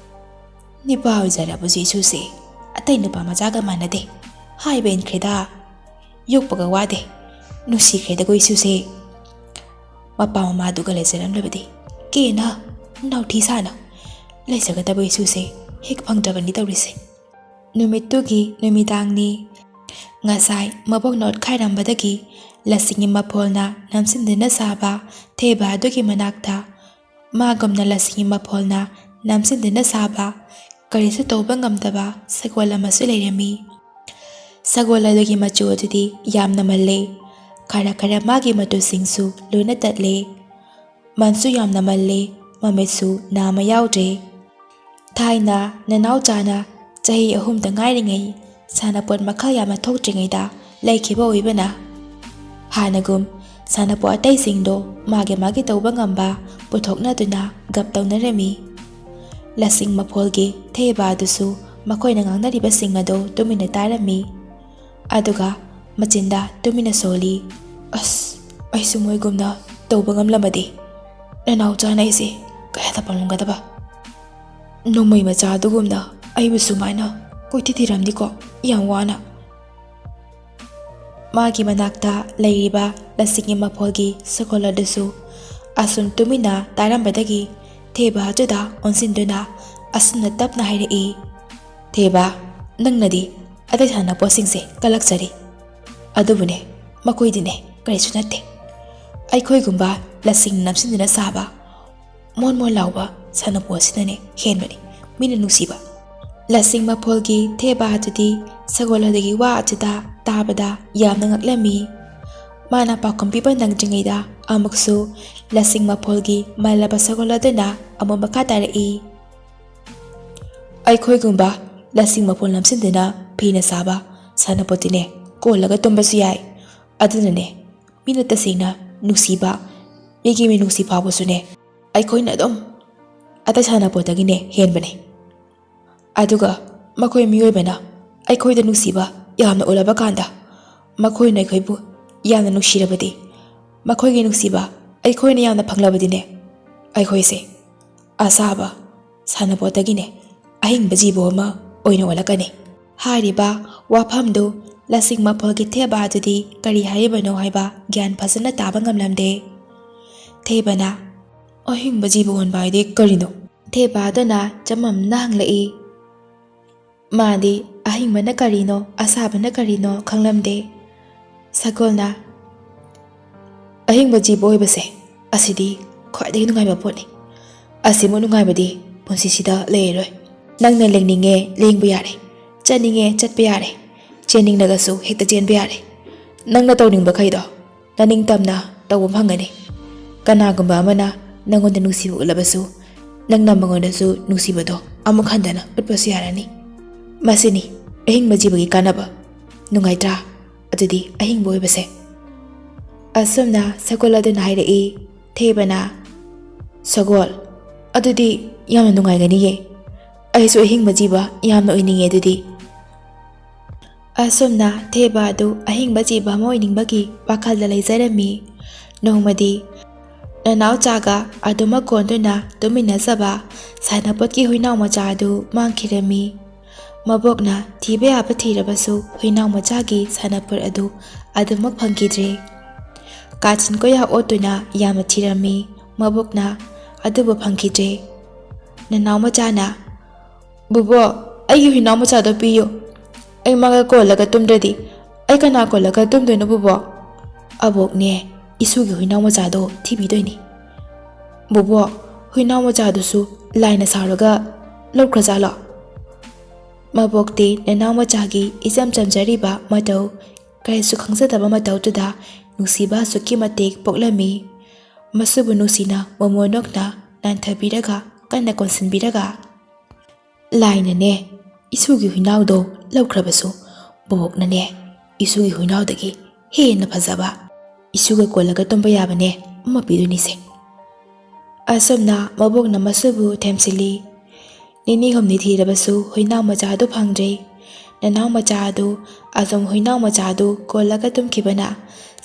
"ꯅꯤꯄꯥ ꯑꯣꯏꯖꯔꯕꯁꯨ ꯏꯁꯨꯁꯦ ꯑꯇꯩ ꯅꯨꯄꯥ ꯃꯆꯥꯒ ꯃꯥꯟꯅꯗꯦ꯫ ꯍꯥꯏꯕ ꯏꯟꯈ꯭ꯔꯦꯗ꯫ ꯌꯣꯛꯄꯒ ꯋꯥꯗꯦ꯫ ꯅꯨꯡꯁꯤꯈ꯭ꯔꯦꯗꯀꯣ ꯏꯁꯨꯁꯦ꯫ ꯃꯄꯥ ꯃꯃꯥꯗꯨꯒ ꯂꯩꯖꯔꯝꯂꯕꯗꯤ ꯀꯦꯅ ꯅꯥꯎꯊꯤ ꯁꯥꯅ ꯂꯩꯖꯒꯗꯕ ꯏꯁꯨꯁꯦ ꯍꯦꯛ ꯐꯪꯗ꯭ꯔꯕꯅꯤ ꯇꯧꯔꯤꯁꯦ꯫" ꯅꯨꯃꯤꯠꯇꯨꯒꯤ ꯅꯨꯃꯤꯗꯥꯡꯅꯤ꯫ ꯉꯁꯥꯏ ꯃꯕꯣꯛꯅ ꯑꯣꯠꯈꯥꯏꯔꯝꯕꯗꯒꯤ ꯂꯁꯤꯡꯒꯤ ꯃꯐꯣꯜꯅ ꯅꯝꯁꯤꯟꯗꯨꯅ ꯁꯥꯕ ꯊꯦꯕ ꯑꯗꯨꯒꯤ ꯃꯅꯥꯛꯇ ꯃꯥꯒꯨꯝꯅ ꯂꯁꯤꯡꯒꯤ ꯃꯐꯣꯜꯅ ꯅꯝꯁꯤꯟꯗꯨꯅ ꯁꯥꯕ, ꯀꯔꯤꯁꯨ ꯇꯧꯕ ꯉꯝꯗꯕ ꯁꯒꯣꯜ ꯑꯃꯁꯨ ꯂꯩꯔꯝꯃꯤ꯫ ꯁꯒꯣꯜ ꯑꯗꯨꯒꯤ ꯃꯆꯨ ꯑꯗꯨꯗꯤ ꯌꯥꯝꯅ ꯃꯜꯂꯦ꯫ ꯈꯔ ꯈꯔ ꯃꯥꯒꯤ ꯃꯇꯨꯁꯤꯡꯁꯨ ꯂꯣꯏꯅ ꯇꯠꯂꯦ꯫ ꯃꯟꯁꯨ ꯌꯥꯝꯅ ꯃꯜꯂꯦ, ꯃꯃꯤꯠꯁꯨ ꯅꯥꯃ ꯌꯥꯎꯗ꯭ꯔꯦ꯫ ꯊꯥꯏꯅ ꯅꯅꯥꯎꯆꯥꯅ ꯆꯍꯤ ꯑꯍꯨꯝꯗ ꯉꯥꯏꯔꯤꯉꯩ ꯁꯥꯟꯅꯄꯣꯠ ꯃꯈꯜ ꯌꯥꯝꯅ ꯊꯣꯛꯇ꯭ꯔꯤꯉꯩꯗ ꯂꯩꯈꯤꯕ ꯑꯣꯏꯕꯅ, ꯍꯥꯟꯅꯒꯨꯝ ꯁꯥꯟꯅꯄꯣꯠ ꯑꯇꯩꯁꯤꯡꯗꯣ ꯃꯥꯒꯤ ꯃꯥꯒꯤ ꯇꯧꯕ ꯉꯝꯕ ꯄꯨꯊꯣꯛꯅꯗꯨꯅ ꯒꯞ ꯇꯧꯅꯔꯝꯃꯤ꯫ ꯂꯁꯤꯡ ꯃꯐꯣꯜꯒꯤ ꯊꯦꯕ ꯑꯗꯨꯁꯨ ꯃꯈꯣꯏꯅ ꯉꯥꯡꯅꯔꯤꯕꯁꯤꯡ ꯑꯗꯨ ꯇꯨꯃꯤꯟꯅ ꯇꯥꯔꯝꯃꯤ꯫ ꯑꯗꯨꯒ ꯃꯆꯤꯟꯗ ꯇꯨꯃꯤꯟꯅ ꯁꯣꯜꯂꯤ, "ꯑꯁ, ꯑꯩꯁꯨ ꯃꯣꯏꯒꯨꯝꯅ ꯇꯧꯕ ꯉꯝꯂꯝꯃꯗꯤ!" ꯅꯅꯥꯎꯆꯥꯅ ꯑꯩꯁꯦ ꯀꯌꯥꯗ ꯄꯥꯝꯂꯝꯒꯗꯕ꯫ ꯅꯣꯡꯃꯩ ꯃꯆꯥ ꯑꯗꯨꯒꯨꯝꯅ ꯑꯩꯕꯨ ꯁꯨꯃꯥꯏꯅ ꯀꯣꯏꯊꯤ ꯊꯤꯔꯝꯅꯤꯀꯣ, ꯌꯥꯝ ꯋꯥꯅ꯫ ꯃꯥꯒꯤ ꯃꯅꯥꯛꯇ ꯂꯩꯔꯤꯕ ꯂꯁꯤꯡꯒꯤ ꯃꯐꯣꯜꯒꯤ ꯁꯒꯣꯜ ꯑꯗꯨꯁꯨ ꯑꯁꯨꯝ ꯇꯨꯃꯤꯟꯅ ꯇꯥꯔꯝꯕꯗꯒꯤ ꯊꯦꯕ ꯑꯗꯨꯗ ꯑꯣꯟꯁꯤꯟꯗꯨꯅ ꯑꯁꯨꯝꯅ ꯇꯞꯅ ꯍꯥꯏꯔꯛꯏ, "ꯊꯦꯕ, ꯅꯪꯅꯗꯤ ꯑꯇꯩ ꯁꯥꯟꯅꯄꯣꯠꯁꯤꯡꯁꯦ ꯀꯜꯂꯛꯆꯔꯤ, ꯑꯗꯨꯕꯨꯅꯦ, ꯃꯈꯣꯏꯗꯤꯅꯦ ꯀꯔꯤꯁꯨ ꯅꯠꯇꯦ꯫ ꯑꯩꯈꯣꯏꯒꯨꯝꯕ ꯂꯁꯤꯡ ꯅꯝꯁꯤꯟꯗꯨꯅ ꯁꯥꯕ ꯃꯣꯟ ꯃꯣꯟ ꯂꯥꯎꯕ ꯁꯥꯟꯅꯄꯣꯠꯁꯤꯅꯅꯦ ꯍꯦꯟꯕꯅꯤ ꯃꯤꯅ ꯅꯨꯡꯁꯤꯕ"꯫ ꯂꯁꯤꯡ ꯃꯐꯣꯜꯒꯤ ꯊꯦꯕ ꯑꯗꯨꯗꯤ ꯁꯒꯣꯜ ꯑꯗꯨꯒꯤ ꯋꯥ ꯑꯗꯨꯗ ꯇꯥꯕꯗ ꯌꯥꯝꯅ ꯉꯛꯂꯝꯃꯤ꯫ ꯃꯥꯅ ꯄꯥꯎꯈꯨꯝ ꯄꯤꯕ ꯅꯪꯗ꯭ꯔꯤꯉꯩꯗ ꯑꯃꯨꯛꯁꯨ ꯂꯁꯤꯡ ꯃꯐꯣꯜꯒꯤ ꯃꯜꯂꯕ ꯁꯒꯣꯜ ꯑꯗꯨꯅ ꯑꯃꯨꯛ ꯃꯈꯥ ꯇꯥꯔꯛꯏ, "ꯑꯩꯈꯣꯏꯒꯨꯝꯕ ꯂꯁꯤꯡ ꯃꯐꯣꯜ ꯅꯝꯁꯤꯟꯗꯨꯅ ꯐꯤꯅ ꯁꯥꯕ ꯁꯥꯟꯅꯄꯣꯠꯇꯤꯅꯦ ꯀꯣꯜꯂꯒ ꯇꯨꯝꯕꯁꯨ ꯌꯥꯏ꯫ ꯑꯗꯨꯅꯅꯦ, ꯃꯤꯅ ꯇꯁꯦꯡꯅ ꯅꯨꯡꯁꯤꯕ, ꯃꯤꯒꯤ ꯃꯤꯅꯨꯡꯁꯤ ꯐꯥꯎꯕꯁꯨꯅꯦ ꯑꯩꯈꯣꯏꯅ ꯑꯗꯨꯝ ꯑꯇꯩ ꯁꯥꯟꯅꯄꯣꯠꯇꯒꯤꯅꯦ ꯍꯦꯟꯕꯅꯦ꯫ ꯑꯗꯨꯒ ꯃꯈꯣꯏ ꯃꯤꯑꯣꯏꯕꯅ ꯑꯩꯈꯣꯏꯗ ꯅꯨꯡꯁꯤꯕ ꯌꯥꯝꯅ ꯎꯠꯂꯕ ꯀꯥꯟꯗ ꯃꯈꯣꯏꯅ ꯑꯩꯈꯣꯏꯕꯨ ꯌꯥꯝꯅ ꯅꯨꯡꯁꯤꯔꯕꯗꯤ, ꯃꯈꯣꯏꯒꯤ ꯅꯨꯡꯁꯤꯕ ꯑꯩꯈꯣꯏꯅ ꯌꯥꯝꯅ ꯐꯪꯂꯕꯗꯤꯅꯦ, ꯑꯩꯈꯣꯏꯁꯦ ꯑꯁꯥꯕ ꯁꯥꯟꯅꯄꯣꯠꯇꯒꯤꯅꯦ ꯑꯍꯤꯡꯕ ꯖꯤꯕ ꯑꯃ ꯑꯣꯏꯅ ꯑꯣꯜꯂꯛꯀꯅꯤ"꯫ ꯍꯥꯏꯔꯤꯕ ꯋꯥꯐꯝꯗꯨ ꯂꯁꯤꯡ ꯃꯐꯣꯜꯒꯤ ꯊꯦꯕ ꯑꯗꯨꯗꯤ ꯀꯔꯤ ꯍꯥꯏꯔꯤꯕꯅꯣ ꯍꯥꯏꯕ ꯒ꯭ꯌꯥꯟ ꯐꯖꯅ ꯇꯥꯕ ꯉꯝꯂꯝꯗꯦ꯫ ꯊꯦꯕꯅ, "ꯑꯍꯤꯡꯕ ꯖꯤꯕ ꯑꯣꯟꯕ ꯍꯥꯏꯗꯤ ꯀꯔꯤꯅꯣ?" ꯊꯦꯕ ꯑꯗꯨꯅ ꯆꯃꯝꯅ ꯍꯪꯂꯛꯏ꯫ ꯃꯥꯗꯤ ꯑꯍꯤꯡꯕꯅ ꯀꯔꯤꯅꯣ, ꯑꯁꯥꯕꯅ ꯀꯔꯤꯅꯣ ꯈꯪꯂꯝꯗꯦ꯫ ꯁꯒꯣꯜꯅ, "ꯑꯍꯤꯡꯕ ꯖꯤꯕ ꯑꯣꯏꯕꯁꯦ, ꯑꯁꯤꯗꯤ ꯈ꯭ꯋꯥꯏꯗꯒꯤ ꯅꯨꯡꯉꯥꯏꯕ ꯄꯣꯠꯅꯤ꯫ ꯑꯁꯤꯃꯨꯛ ꯅꯨꯡꯉꯥꯏꯕꯗꯤ ꯄꯨꯟꯁꯤꯁꯤꯗ ꯂꯩꯔꯔꯣꯏ꯫ ꯅꯪꯅ ꯂꯦꯡꯅꯤꯡꯉꯦ ꯂꯦꯡꯕ ꯌꯥꯔꯦ, ꯆꯠꯅꯤꯡꯉꯦ ꯆꯠꯄ ꯌꯥꯔꯦ, ꯆꯦꯟꯅꯤꯡꯂꯒꯁꯨ ꯍꯦꯛꯇ ꯆꯦꯟꯕ ꯌꯥꯔꯦ꯫ ꯅꯪꯅ ꯇꯧꯅꯤꯡꯕꯈꯩꯗꯣ ꯅꯅꯤꯡꯇꯝꯅ ꯇꯧꯕ ꯐꯪꯒꯅꯤ꯫ ꯀꯅꯥꯒꯨꯝꯕ ꯑꯃꯅ ꯅꯪꯉꯣꯟꯗ ꯅꯨꯡꯁꯤꯕ ꯎꯠꯂꯕꯁꯨ, ꯅꯪꯅ ꯃꯉꯣꯟꯗꯁꯨ ꯅꯨꯡꯁꯤꯕꯗꯣ ꯑꯃꯨꯛ ꯍꯟꯗꯅ ꯎꯠꯄꯁꯨ ꯌꯥꯔꯅꯤ꯫ ꯃꯁꯤꯅꯤ ꯑꯍꯤꯡꯕ ꯖꯤꯕꯒꯤ ꯀꯥꯟꯅꯕ꯫ ꯅꯨꯡꯉꯥꯏꯇ꯭ꯔꯥ? ꯑꯗꯨꯗꯤ ꯑꯍꯤꯡꯕ ꯑꯣꯏꯕꯁꯦ"꯫ ꯑꯁꯨꯝꯅ ꯁꯒꯣꯜ ꯑꯗꯨꯅ ꯍꯥꯏꯔꯛꯏ꯫ ꯊꯦꯕꯅ, "ꯁꯒꯣꯜ, ꯑꯗꯨꯗꯤ ꯌꯥꯝꯅ ꯅꯨꯡꯉꯥꯏꯒꯅꯤꯌꯦ꯫ ꯑꯩꯁꯨ ꯑꯍꯤꯡꯕ ꯖꯤꯕ ꯌꯥꯝꯅ ꯑꯣꯏꯅꯤꯡꯉꯦ ꯑꯗꯨꯗꯤ"꯫ ꯑꯁꯨꯝꯅ ꯊꯦꯕ ꯑꯗꯨ ꯑꯍꯤꯡꯕ ꯖꯤꯕ ꯑꯃ ꯑꯣꯏꯅꯤꯡꯕꯒꯤ ꯋꯥꯈꯜꯗ ꯂꯩꯖꯔꯝꯃꯤ꯫ ꯅꯣꯡꯃꯗꯤ ꯅꯅꯥꯎꯆꯥꯒ ꯑꯗꯨꯃꯛ ꯀꯣꯟꯗꯨꯅ ꯇꯨꯃꯤꯟꯅꯖꯕ ꯁꯥꯟꯅꯄꯣꯠꯀꯤ ꯍꯨꯏꯅꯥꯎ ꯃꯆꯥ ꯑꯗꯨ ꯃꯥꯡꯈꯤꯔꯝꯃꯤ꯫ ꯃꯕꯣꯛꯅ ꯊꯤꯕ ꯌꯥꯕ ꯊꯤꯔꯕꯁꯨ ꯍꯨꯏꯅꯥꯎ ꯃꯆꯥꯒꯤ ꯁꯥꯟꯅꯄꯣꯠ ꯑꯗꯨ ꯑꯗꯨꯃꯛ ꯐꯪꯈꯤꯗ꯭ꯔꯦ꯫ ꯀꯥꯆꯤꯟ ꯀꯣꯌꯥ ꯑꯣꯠꯇꯨꯅ ꯌꯥꯝꯅ ꯊꯤꯔꯝꯃꯤ꯫ ꯃꯕꯣꯛꯅ ꯑꯗꯨꯕꯨ ꯐꯪꯈꯤꯗ꯭ꯔꯦ꯫ ꯅꯅꯥꯎ ꯃꯆꯥꯅ, "ꯕꯨꯕꯣꯛ, ꯑꯩꯒꯤ ꯍꯨꯏꯅꯥꯎ ꯃꯆꯥꯗꯣ ꯄꯤꯌꯨ꯫ ꯑꯩ ꯃꯥꯒ ꯀꯣꯜꯂꯒ ꯇꯨꯝꯗ꯭ꯔꯗꯤ ꯑꯩ ꯀꯅꯥ ꯀꯣꯜꯂꯒ ꯇꯨꯝꯗꯣꯏꯅꯣ ꯕꯨꯕꯣꯛ?" "ꯑꯕꯣꯛꯅꯦ, ꯏꯁꯨꯒꯤ ꯍꯨꯏꯅꯥꯎ ꯃꯆꯥꯗꯣ ꯊꯤꯕꯤꯗꯣꯏꯅꯤ꯫" "ꯕꯨꯕꯣꯛ, ꯍꯨꯏꯅꯥꯎ ꯃꯆꯥꯗꯨꯁꯨ ꯂꯥꯏꯅ ꯁꯥꯎꯔꯒ ꯂꯧꯈ꯭ꯔꯖꯥꯠꯂꯣ?" ꯃꯕꯣꯛꯇꯤ ꯅꯅꯥꯎ ꯃꯆꯥꯒꯤ ꯏꯆꯝ ꯆꯝꯖꯔꯤꯕ ꯃꯇꯧ, ꯀꯔꯤꯁꯨ ꯈꯪꯖꯗꯕ ꯃꯇꯧꯗꯨꯗ ꯅꯨꯡꯁꯤꯕ ꯑꯁꯨꯛꯀꯤ ꯃꯇꯤꯛ ꯄꯣꯛꯂꯝꯃꯤ꯫ ꯃꯁꯨꯕꯨ ꯅꯨꯡꯁꯤꯅ ꯃꯣꯃꯣꯟ ꯅꯣꯛꯅ ꯅꯥꯟꯊꯕꯤꯔꯒ ꯀꯟꯅ ꯀꯣꯟꯁꯤꯟꯕꯤꯔꯒ, "ꯂꯥꯏꯅꯅꯦ ꯏꯁꯨꯒꯤ ꯍꯨꯏꯅꯥꯎꯗꯣ ꯂꯧꯈ꯭ꯔꯕꯁꯨ, ꯕꯣꯕꯣꯛꯅꯅꯦ ꯏꯁꯨꯒꯤ ꯍꯨꯏꯅꯥꯎꯗꯒꯤ ꯍꯦꯟꯅ ꯐꯖꯕ, ꯏꯁꯨꯒ ꯀꯣꯜꯂꯒ ꯇꯨꯝꯕ ꯌꯥꯕꯅꯦ ꯑꯃ ꯄꯤꯗꯣꯏꯅꯤꯁꯦ꯫" ꯑꯁꯨꯝꯅ ꯃꯕꯣꯛꯅ ꯃꯁꯨꯕꯨ ꯊꯦꯝꯖꯤꯜꯂꯤ꯫ ꯅꯤꯅꯤ ꯍꯨꯝꯅꯤ ꯊꯤꯔꯕꯁꯨ ꯍꯨꯏꯅꯥꯎ ꯃꯆꯥ ꯑꯗꯨ ꯐꯪꯗ꯭ꯔꯦ꯫ ꯅꯅꯥꯎ ꯃꯆꯥ ꯑꯗꯨ ꯑꯁꯨꯝ ꯍꯨꯏꯅꯥꯎ ꯃꯆꯥ ꯑꯗꯨ ꯀꯣꯜꯂꯒ ꯇꯨꯝꯈꯤꯕꯅ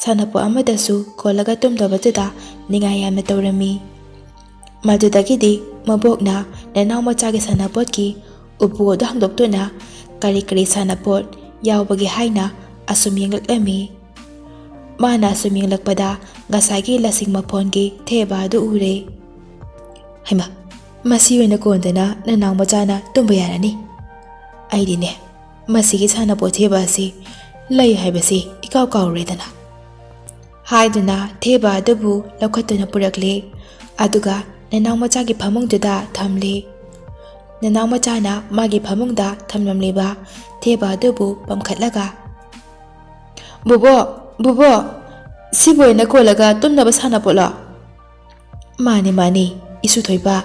ꯁꯥꯟꯅꯄꯣꯠ ꯑꯃꯗꯁꯨ ꯀꯣꯜꯂꯒ ꯇꯨꯝꯗꯕꯗꯨꯗ ꯅꯤꯡꯉꯥꯏ ꯌꯥꯝꯅ ꯇꯧꯔꯝꯃꯤ꯫ ꯃꯗꯨꯗꯒꯤꯗꯤ ꯃꯕꯣꯛꯅ ꯅꯅꯥꯎ ꯃꯆꯥꯒꯤ ꯁꯥꯟꯅꯄꯣꯠꯀꯤ ꯎꯄꯨ ꯑꯗꯨ ꯍꯥꯡꯗꯣꯛꯇꯨꯅ ꯀꯔꯤ ꯀꯔꯤ ꯁꯥꯟꯅꯄꯣꯠ ꯌꯥꯎꯕꯒꯦ ꯍꯥꯏꯅ ꯑꯁꯨꯝ ꯌꯦꯡꯂꯛꯂꯝꯃꯤ꯫ ꯃꯥꯅ ꯑꯁꯨꯝ ꯌꯦꯡꯂꯛꯄꯗ ꯉꯁꯥꯏꯒꯤ ꯂꯁꯤꯡ ꯃꯐꯣꯟꯒꯤ ꯊꯦꯕ ꯑꯗꯨ ꯎꯔꯦ꯫ "ꯍꯩꯃꯥ, ꯃꯁꯤ ꯑꯣꯏꯅ ꯀꯣꯟꯗꯅ ꯅꯅꯥꯎ ꯃꯆꯥꯅ ꯇꯨꯝꯕ ꯌꯥꯔꯅꯤ꯫ ꯑꯩꯗꯤꯅꯦ, ꯃꯁꯤꯒꯤ ꯁꯥꯟꯅꯄꯣꯠ ꯊꯦꯕ ꯑꯁꯤ ꯂꯩ ꯍꯥꯏꯕꯁꯤ ꯏꯀꯥꯎ ꯀꯥꯎꯔꯦꯗꯅ꯫" ꯍꯥꯏꯗꯨꯅ ꯊꯦꯕ ꯑꯗꯨꯕꯨ ꯂꯧꯈꯠꯇꯨꯅ ꯄꯨꯔꯛꯂꯦ꯫ ꯑꯗꯨꯒ ꯅꯅꯥꯎ ꯃꯆꯥꯒꯤ ꯐꯃꯨꯡꯗꯨꯗ ꯊꯝꯂꯦ꯫ ꯅꯅꯥꯎ ꯃꯆꯥꯅ ꯃꯥꯒꯤ ꯐꯃꯨꯡꯗ ꯊꯝꯂꯝꯂꯤꯕ ꯊꯦꯕ ꯑꯗꯨꯕꯨ ꯄꯝꯈꯠꯂꯒ, "ꯕꯨꯕꯣꯛ, ꯕꯨꯕꯣꯛ, ꯁꯤꯕꯨ ꯑꯣꯏꯅ ꯀꯣꯜꯂꯒ ꯇꯨꯝꯅꯕ ꯁꯥꯟꯅꯄꯣꯠꯂꯣ?" "ꯃꯥꯅꯦ, ꯃꯥꯅꯦ, ꯏꯁꯨ ꯊꯣꯏꯕ,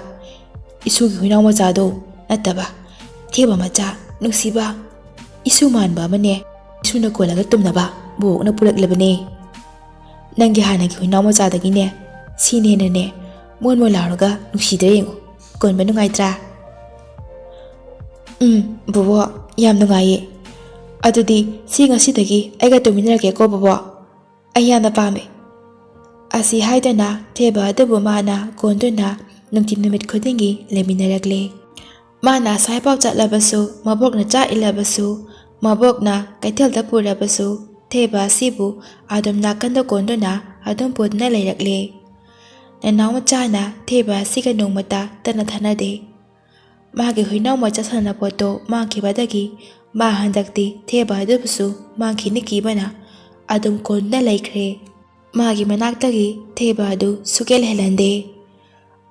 ꯏꯁꯨꯒꯤ ꯍꯨꯏꯅꯥꯎ ꯃꯆꯥꯗꯣ ꯅꯠꯇꯕ, ꯊꯦꯕ ꯃꯆꯥ, ꯅꯨꯡꯁꯤꯕ, ꯏꯁꯨ ꯃꯥꯟꯕ ꯑꯃꯅꯦ, ꯏꯁꯨꯅ ꯀꯣꯜꯂꯒ ꯇꯨꯝꯅꯕ ꯕꯣꯕꯣꯛꯅ ꯄꯨꯔꯛꯂꯕꯅꯦ꯫ ꯅꯪꯒꯤ ꯍꯥꯟꯅꯒꯤ ꯍꯨꯏꯅꯥꯎ ꯃꯆꯥꯗꯒꯤꯅꯦ, ꯁꯤꯅ ꯍꯦꯟꯅꯅꯦ, ꯃꯣꯟ ꯃꯣꯟ ꯂꯥꯎꯔꯒ ꯅꯨꯡꯁꯤꯗ꯭ꯔꯥ ꯌꯦꯡꯉꯨ, ꯀꯣꯟꯕ ꯅꯨꯡꯉꯥꯏꯇ꯭ꯔꯥ?" "ꯎꯝ, ꯕꯣꯕꯣꯛ, ꯌꯥꯝ ꯅꯨꯡꯉꯥꯏꯌꯦ꯫ ꯑꯗꯨꯗꯤ ꯁꯤ ꯉꯁꯤꯗꯒꯤ ꯑꯩꯒ ꯇꯨꯃꯤꯟꯅꯔꯒꯦꯀꯣ ꯕꯣꯕꯣꯛ꯫ ꯑꯩ ꯌꯥꯝꯅ ꯄꯥꯝꯃꯦ꯫" ꯑꯁꯤ ꯍꯥꯏꯗꯨꯅ ꯊꯦꯕ ꯑꯗꯨꯕꯨ ꯃꯥꯅ ꯀꯣꯟꯗꯨꯅ ꯅꯨꯡꯇꯤ ꯅꯨꯃꯤꯠ ꯈꯨꯗꯤꯡꯒꯤ ꯂꯩꯃꯤꯟꯅꯔꯛꯂꯦ꯫ ꯃꯥꯅ ꯑꯁ꯭ꯋꯥꯏꯐꯥꯎ ꯆꯠꯂꯕꯁꯨ, ꯃꯕꯣꯛꯅ ꯆꯥꯛ ꯏꯜꯂꯕꯁꯨ, ꯃꯕꯣꯛꯅ ꯀꯩꯊꯦꯜꯗ ꯄꯨꯔꯕꯁꯨ, ꯊꯦꯕ ꯑꯁꯤꯕꯨ ꯑꯗꯨꯝ ꯅꯥꯀꯟꯗ ꯀꯣꯟꯗꯨꯅ ꯑꯗꯨꯝ ꯄꯨꯗꯨꯅ ꯂꯩꯔꯛꯂꯦ꯫ ꯅꯅꯥꯎ ꯃꯆꯥꯅ ꯊꯦꯕ ꯑꯁꯤꯒ ꯅꯣꯡꯃꯇ ꯇꯠꯅ ꯊꯥꯅꯗꯦ꯫ ꯃꯥꯒꯤ ꯍꯨꯏꯅꯥꯎ ꯃꯆꯥ ꯁꯥꯟꯅꯄꯣꯠꯇꯣ ꯃꯥꯡꯈꯤꯕꯗꯒꯤ ꯃꯥ ꯍꯟꯗꯛꯇꯤ ꯊꯦꯕ ꯑꯗꯨꯕꯨꯁꯨ ꯃꯥꯡꯈꯤꯅꯤ ꯀꯤꯕꯅ ꯑꯗꯨꯝ ꯀꯣꯟꯗꯨꯅ ꯂꯩꯈ꯭ꯔꯦ꯫ ꯃꯥꯒꯤ ꯃꯅꯥꯛꯇꯒꯤ ꯊꯦꯕ ꯑꯗꯨ ꯁꯨꯛꯍꯦꯜ ꯍꯦꯜꯍꯟꯗꯦ꯫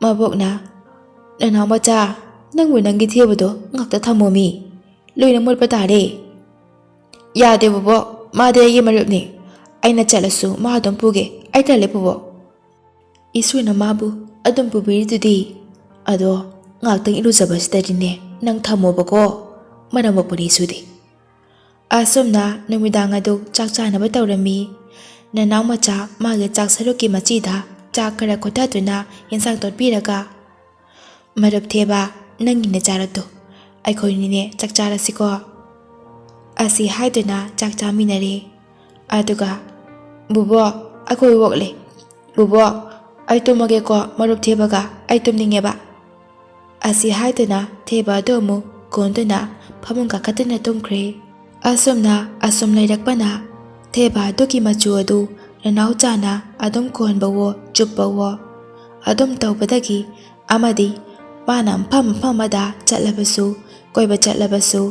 ꯃꯕꯣꯛꯅ, "ꯅꯅꯥꯎ ꯃꯆꯥ, ꯅꯪꯕꯨ ꯅꯪꯒꯤ ꯊꯦꯕꯗꯣ ꯉꯥꯛꯇ ꯊꯝꯃꯣꯃꯤ, ꯂꯣꯏꯅ ꯃꯣꯠꯄ ꯇꯥꯔꯦ꯫" "ꯌꯥꯗꯦ ꯕꯣꯕꯣꯛ, ꯃꯥꯗꯤ ꯑꯩꯒꯤ ꯃꯔꯨꯞꯅꯤ, ꯑꯩꯅ ꯆꯠꯂꯁꯨ ꯃꯥ ꯑꯗꯨꯝ ꯄꯨꯒꯦ, ꯑꯩ ꯇꯜꯂꯦ ꯕꯣꯕꯣꯛ꯫ ꯏꯁꯣꯔꯅ ꯃꯥꯕꯨ ꯑꯗꯨꯝ ꯄꯨꯕꯤꯔꯤꯗꯨꯗꯤ, ꯑꯗꯣ ꯉꯥꯛꯇꯪ ꯏꯔꯨꯖꯕꯁꯤꯗꯗꯤꯅꯦ ꯅꯪ ꯊꯝꯃꯣꯕꯀꯣ, ꯃꯔꯝ ꯃꯣꯛꯄꯅꯤ ꯏꯁꯨꯗꯤ꯫" ꯑꯁꯨꯝꯅ ꯅꯨꯃꯤꯗꯥꯡ ꯑꯗꯨ ꯆꯥꯛ ꯆꯥꯅꯕ ꯇꯧꯔꯝꯃꯤ꯫ ꯅꯅꯥꯎ ꯃꯆꯥ ꯃꯥꯒꯤ ꯆꯥꯛ ꯁꯔꯨꯛꯀꯤ ꯃꯆꯤꯗ ꯆꯥꯛ ꯈꯔ ꯈꯣꯊꯗꯨꯅ ꯌꯦꯟꯁꯥꯡ ꯇꯣꯠꯄꯤꯔꯒ, "ꯃꯔꯨꯞ ꯊꯦꯕ, ꯅꯪꯒꯤꯅꯦ ꯆꯥꯔꯛꯇꯣ, ꯑꯩꯈꯣꯏꯅꯤꯅꯦ ꯆꯥꯛ ꯆꯥꯔꯁꯤꯀꯣ?" ꯑꯁꯤ ꯍꯥꯏꯗꯨꯅ ꯆꯥꯛ ꯆꯥꯃꯤꯟꯅꯔꯦ꯫ ꯑꯗꯨꯒ, "ꯕꯨꯕꯣꯛ, ꯑꯩꯈꯣꯏ ꯑꯣꯛꯂꯦ꯫ ꯕꯨꯕꯣꯛ, ꯑꯩ ꯇꯨꯝꯃꯒꯦꯀꯣ, ꯃꯔꯨꯞ ꯊꯦꯕꯒ, ꯑꯩ ꯇꯨꯝꯅꯤꯡꯉꯦꯕ꯫" ꯑꯁꯤ ꯍꯥꯏꯗꯨꯅ ꯊꯦꯕ ꯑꯗꯨ ꯑꯃꯨꯛ ꯀꯣꯟꯗꯨꯅ ꯐꯃꯨꯡ ꯀꯥꯈꯠꯇꯨꯅ ꯇꯨꯝꯈ꯭ꯔꯦ꯫ ꯑꯁꯨꯝꯅ ꯑꯁꯨꯝ ꯂꯩꯔꯛꯄꯅ ꯊꯦꯕ ꯑꯗꯨꯒꯤ ꯃꯆꯨ ꯑꯗꯨ ꯅꯅꯥꯎꯆꯥꯅ ꯑꯗꯨꯝ ꯀꯣꯟꯕꯋꯣ ꯆꯨꯞꯄꯋꯣ ꯑꯗꯨꯝ ꯇꯧꯕꯗꯒꯤ ꯑꯃꯗꯤ ꯃꯥꯅ ꯃꯐꯝ ꯃꯐꯝ ꯑꯃꯗ ꯆꯠꯂꯕꯁꯨ, ꯀꯣꯏꯕ ꯆꯠꯂꯕꯁꯨ,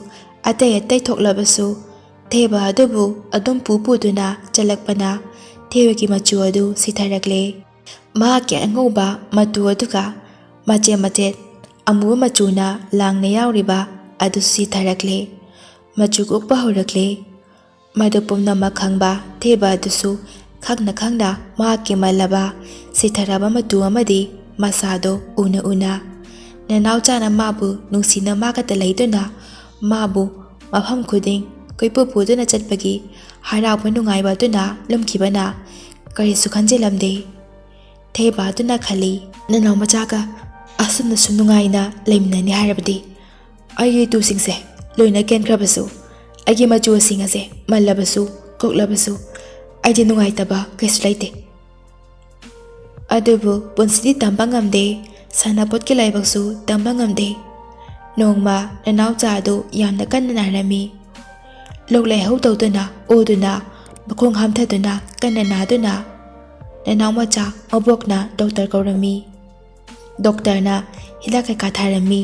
ꯑꯇꯩ ꯑꯇꯩ ꯊꯣꯛꯂꯕꯁꯨ, ꯊꯦꯕ ꯑꯗꯨꯕꯨ ꯑꯗꯨꯝ ꯄꯨ ꯄꯨꯗꯨꯅ ꯆꯠꯂꯛꯄꯅ ꯊꯦꯕꯒꯤ ꯃꯆꯨ ꯑꯗꯨ ꯁꯤꯊꯔꯛꯂꯦ꯫ ꯃꯍꯥꯛꯀꯤ ꯑꯉꯧꯕ ꯃꯇꯨ ꯑꯗꯨꯒ ꯃꯆꯦꯠ ꯃꯆꯦꯠ ꯑꯃꯨꯕ ꯃꯆꯨꯅ ꯂꯥꯡꯅ ꯌꯥꯎꯔꯤꯕ ꯑꯗꯨ ꯁꯤꯊꯔꯛꯂꯦ꯫ ꯃꯆꯨ ꯀꯣꯛꯄ ꯍꯧꯔꯛꯂꯦ꯫ ꯃꯗꯨ ꯄꯨꯝꯅꯃꯛ ꯈꯪꯕ ꯊꯦꯕ ꯑꯗꯨꯁꯨ ꯈꯪꯅ ꯈꯪꯅ ꯃꯍꯥꯛꯀꯤ ꯃꯜꯂꯕ ꯁꯤꯊꯔꯕ ꯃꯇꯨ ꯑꯃꯗꯤ ꯃꯁꯥꯗꯣ ꯎꯅ ꯎꯅ ꯅꯅꯥꯎꯆꯥꯅ ꯃꯥꯕꯨ ꯅꯨꯡꯁꯤꯅ ꯃꯥꯒꯇ ꯂꯩꯗꯨꯅ ꯃꯥꯕꯨ ꯃꯐꯝ ꯈꯨꯗꯤꯡ ꯀꯣꯏꯄꯨ ꯄꯨꯗꯨꯅ ꯆꯠꯄꯒꯤ ꯍꯔꯥꯎꯕ ꯅꯨꯡꯉꯥꯏꯕ ꯑꯗꯨꯅ ꯂꯨꯝꯈꯤꯕꯅ ꯀꯔꯤꯁꯨ ꯈꯟꯖꯤꯜꯂꯝꯗꯦ꯫ ꯊꯦꯕ ꯑꯗꯨꯅ ꯈꯜꯂꯤ, "ꯅꯅꯥꯎ ꯃꯆꯥꯒ ꯑꯁꯨꯝꯅꯁꯨ ꯅꯨꯡꯉꯥꯏꯅ ꯂꯩꯃꯤꯟꯅꯅꯤ ꯍꯥꯏꯔꯕꯗꯤ ꯑꯩꯒꯤ ꯏꯇꯨꯁꯤꯡꯁꯦ ꯂꯣꯏꯅ ꯀꯦꯟꯈ꯭ꯔꯕꯁꯨ, ꯑꯩꯒꯤ ꯃꯆꯨꯁꯤꯡ ꯑꯁꯦ ꯃꯜꯂꯕꯁꯨ, ꯀꯣꯛꯂꯕꯁꯨ ꯑꯩꯗꯤ ꯅꯨꯡꯉꯥꯏꯇꯕ ꯀꯩꯁꯨ ꯂꯩꯇꯦ꯫" ꯑꯗꯨꯕꯨ ꯄꯨꯟꯁꯤꯗꯤ ꯇꯝꯕ ꯉꯝꯗꯦ, ꯁꯥꯟꯅꯄꯣꯠꯀꯤ ꯂꯥꯏꯕꯛꯁꯨ ꯇꯝꯕ ꯉꯝꯗꯦ꯫ ꯅꯣꯡꯃ ꯅꯅꯥꯎꯆꯥ ꯑꯗꯨ ꯌꯥꯝꯅ ꯀꯟꯅ ꯅꯥꯔꯝꯃꯤ꯫ ꯂꯣꯛ ꯂꯥꯏꯍꯧ ꯇꯧꯗꯨꯅ, ꯑꯣꯗꯨꯅ, ꯃꯈꯣꯡ ꯍꯥꯝꯊꯗꯨꯅ ꯀꯟꯅ ꯅꯥꯗꯨꯅ ꯅꯅꯥꯎ ꯃꯆꯥ ꯃꯕꯣꯛꯅ ꯗꯣꯛꯇꯔ ꯀꯧꯔꯝꯃꯤ꯫ ꯗꯣꯛꯇꯔꯅ ꯍꯤꯗꯥꯛ ꯀꯩꯀꯥ ꯊꯥꯔꯝꯃꯤ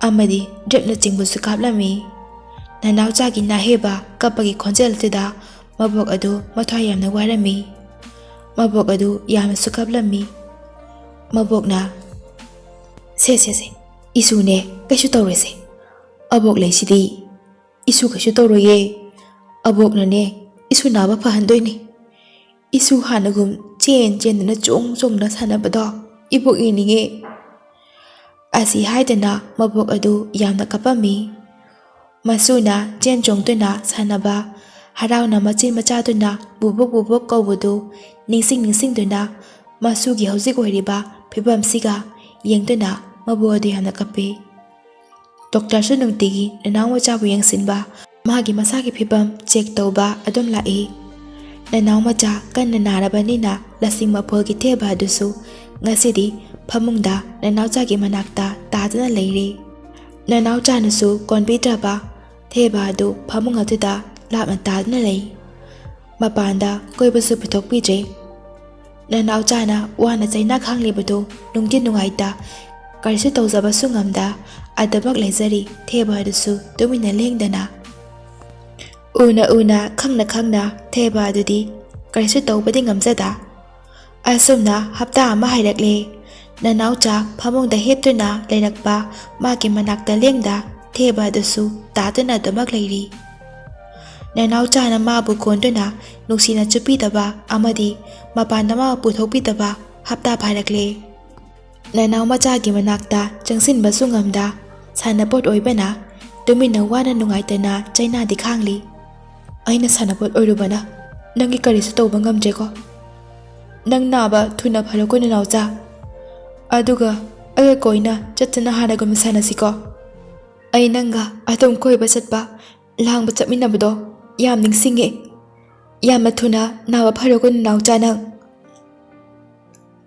ꯑꯃꯗꯤ ꯗ꯭ꯔꯤꯞꯅꯆꯤꯡꯕꯁꯨ ꯀꯥꯞꯂꯝꯃꯤ꯫ ꯅꯅꯥꯎꯆꯥꯒꯤ ꯅꯥꯍꯦꯕ ꯀꯞꯄꯒꯤ ꯈꯣꯟꯖꯦꯜ ꯑꯗꯨꯗ ꯃꯕꯣꯛ ꯑꯗꯨ ꯃꯊ꯭ꯋꯥꯏ ꯌꯥꯝꯅ ꯋꯥꯔꯝꯃꯤ꯫ ꯃꯕꯣꯛ ꯑꯗꯨ ꯌꯥꯝꯅꯁꯨ ꯀꯞꯂꯝꯃꯤ꯫ ꯃꯕꯣꯛꯅ, "ꯁꯦ, ꯁꯦ, ꯁꯦ, ꯏꯁꯨꯅꯦ, ꯀꯩꯁꯨ ꯇꯧꯔꯣꯏꯁꯦ꯫ ꯑꯕꯣꯛ ꯂꯩꯁꯤꯗꯤ, ꯏꯁꯨ ꯀꯩꯁꯨ ꯇꯧꯔꯣꯏꯌꯦ꯫ ꯑꯕꯣꯛꯅꯅꯦ, ꯏꯁꯨ ꯅꯥꯕ ꯐꯍꯟꯗꯣꯏꯅꯤ꯫ ꯏꯁꯨ ꯍꯥꯟꯅꯒꯨꯝ ꯆꯦꯟ ꯆꯦꯟꯗꯨꯅ ꯆꯣꯡ ꯆꯣꯡꯗꯨꯅ ꯁꯥꯟꯅꯕꯗꯣ ꯏꯕꯣꯛ ꯌꯦꯡꯅꯤꯡꯉꯦ"꯫ ꯑꯁꯤ ꯍꯥꯏꯗꯅ ꯃꯕꯣꯛ ꯑꯗꯨ ꯌꯥꯝꯅ ꯀꯞꯄꯝꯃꯤ꯫ ꯃꯁꯨꯅ ꯆꯦꯟ ꯆꯣꯡꯗꯨꯅ ꯁꯥꯟꯅꯕ, ꯍꯔꯥꯎꯅ ꯃꯆꯤꯟ ꯃꯆꯥꯗꯨꯅ ꯕꯨꯕꯣꯛ ꯕꯨꯕꯣꯛ ꯀꯧꯕꯗꯨ ꯅꯤꯡꯁꯤꯡ ꯅꯤꯡꯁꯤꯡꯗꯨꯅ ꯃꯁꯨꯒꯤ ꯍꯧꯖꯤꯛ ꯑꯣꯏꯔꯤꯕ ꯐꯤꯕꯝꯁꯤꯒ ꯌꯦꯡꯗꯨꯅ ꯃꯕꯣꯛ ꯑꯗꯨ ꯌꯥꯝꯅ ꯀꯞꯄꯤ꯫ ꯗꯣꯛꯇꯔꯁꯨ ꯅꯨꯡꯇꯤꯒꯤ ꯅꯅꯥꯎ ꯃꯆꯥꯕꯨ ꯌꯦꯡꯁꯤꯟꯕ, ꯃꯥꯒꯤ ꯃꯁꯥꯒꯤ ꯐꯤꯕꯝ ꯆꯦꯛ ꯇꯧꯕ ꯑꯗꯨꯝ ꯂꯥꯛꯏ꯫ ꯅꯅꯥꯎ ꯃꯆꯥ ꯀꯟꯅ ꯅꯥꯔꯕꯅꯤꯅ ꯂꯁꯤꯡ ꯃꯐꯣꯜꯒꯤ ꯊꯦꯕ ꯑꯗꯨꯁꯨ ꯉꯁꯤꯗꯤ ꯐꯃꯨꯡꯗ ꯅꯅꯥꯎꯆꯥꯒꯤ ꯃꯅꯥꯛꯇ ꯇꯥꯗꯨꯅ ꯂꯩꯔꯤ꯫ ꯅꯅꯥꯎꯆꯥꯅꯁꯨ ꯀꯣꯟꯕꯤꯗ꯭ꯔꯕ ꯊꯦꯕ ꯑꯗꯨ ꯐꯃꯨꯡ ꯑꯗꯨꯗ ꯂꯥꯞꯅ ꯇꯥꯗꯨꯅ ꯂꯩ꯫ ꯃꯄꯥꯟꯗ ꯀꯣꯏꯕꯁꯨ ꯄꯨꯊꯣꯛꯄꯤꯗ꯭ꯔꯦ꯫ ꯅꯅꯥꯎꯆꯥꯅ ꯋꯥꯅ ꯆꯩꯅꯥ ꯈꯥꯡꯂꯤꯕꯗꯨ ꯅꯨꯡꯗꯤ ꯅꯨꯡꯉꯥꯏꯇ, ꯀꯔꯤꯁꯨ ꯇꯧꯖꯕꯁꯨ ꯉꯝꯗ ꯑꯗꯨꯃꯛ ꯂꯩꯖꯔꯤ꯫ ꯊꯦꯕ ꯑꯗꯨꯁꯨ ꯇꯨꯃꯤꯟꯅ ꯂꯦꯡꯗꯅ, ꯎꯅ ꯎꯅ, ꯈꯪꯅ ꯈꯪꯅ ꯊꯦꯕ ꯑꯗꯨꯗꯤ ꯀꯔꯤꯁꯨ ꯇꯧꯕꯗꯤ ꯉꯝꯖꯗ꯫ ꯑꯁꯨꯝꯅ ꯍꯞꯇꯥ ꯑꯃ ꯍꯥꯏꯔꯛꯂꯦ꯫ ꯅꯅꯥꯎꯆꯥ ꯐꯃꯨꯡꯗ ꯍꯤꯞꯇꯨꯅ ꯂꯩꯔꯛꯄ ꯃꯥꯒꯤ ꯃꯅꯥꯛꯇ ꯂꯦꯡꯗ ꯊꯦꯕ ꯑꯗꯨꯁꯨ ꯇꯥꯗꯨꯅ ꯑꯗꯨꯃꯛ ꯂꯩꯔꯤ꯫ ꯅꯅꯥꯎꯆꯥꯅ ꯃꯥꯕꯨ ꯀꯣꯟꯗꯨꯅ ꯅꯨꯡꯁꯤꯅ ꯆꯨꯞꯄꯤꯗꯕ ꯑꯃꯗꯤ ꯃꯄꯥꯟꯗ ꯃꯥꯕꯨ ꯄꯨꯊꯣꯛꯄꯤꯗꯕ ꯍꯞꯇꯥ ꯐꯥꯔꯛꯂꯦ꯫ ꯅꯅꯥꯎ ꯃꯆꯥꯒꯤ ꯃꯅꯥꯛꯇ ꯆꯪꯁꯤꯟꯕꯁꯨ ꯉꯝꯗ, ꯁꯥꯟꯅꯄꯣꯠ ꯑꯣꯏꯕꯅ ꯇꯨꯃꯤꯟꯅ ꯋꯥꯅ ꯅꯨꯡꯉꯥꯏꯇꯅ ꯆꯩꯅꯥꯗꯤ ꯈꯥꯡꯂꯤ꯫ "ꯑꯩꯅ ꯁꯥꯟꯅꯄꯣꯠ ꯑꯣꯏꯔꯨꯕꯅ ꯅꯪꯒꯤ ꯀꯔꯤꯁꯨ ꯇꯧꯕ ꯉꯝꯗ꯭ꯔꯦꯀꯣ꯫ ꯅꯪ ꯅꯥꯕ ꯊꯨꯅ ꯐꯔꯣꯀꯣ ꯅꯅꯥꯎꯆꯥ꯫ ꯑꯗꯨꯒ ꯑꯩꯒ ꯀꯣꯏꯅ ꯆꯠꯇꯅ ꯍꯥꯟꯅꯒꯨꯝꯅ ꯁꯥꯟꯅꯁꯤꯀꯣ꯫ ꯑꯩ ꯅꯪꯒ ꯑꯗꯨꯝ ꯀꯣꯏꯕ ꯆꯠꯄ, ꯂꯥꯡꯕ ꯆꯠꯃꯤꯟꯅꯕꯗꯣ ꯌꯥꯝ ꯅꯤꯡꯁꯤꯡꯉꯦ꯫ ꯌꯥꯝꯅ ꯊꯨꯅ ꯅꯥꯕ ꯐꯔꯣꯀꯣ ꯅꯅꯥꯎꯆꯥ ꯅꯪ"꯫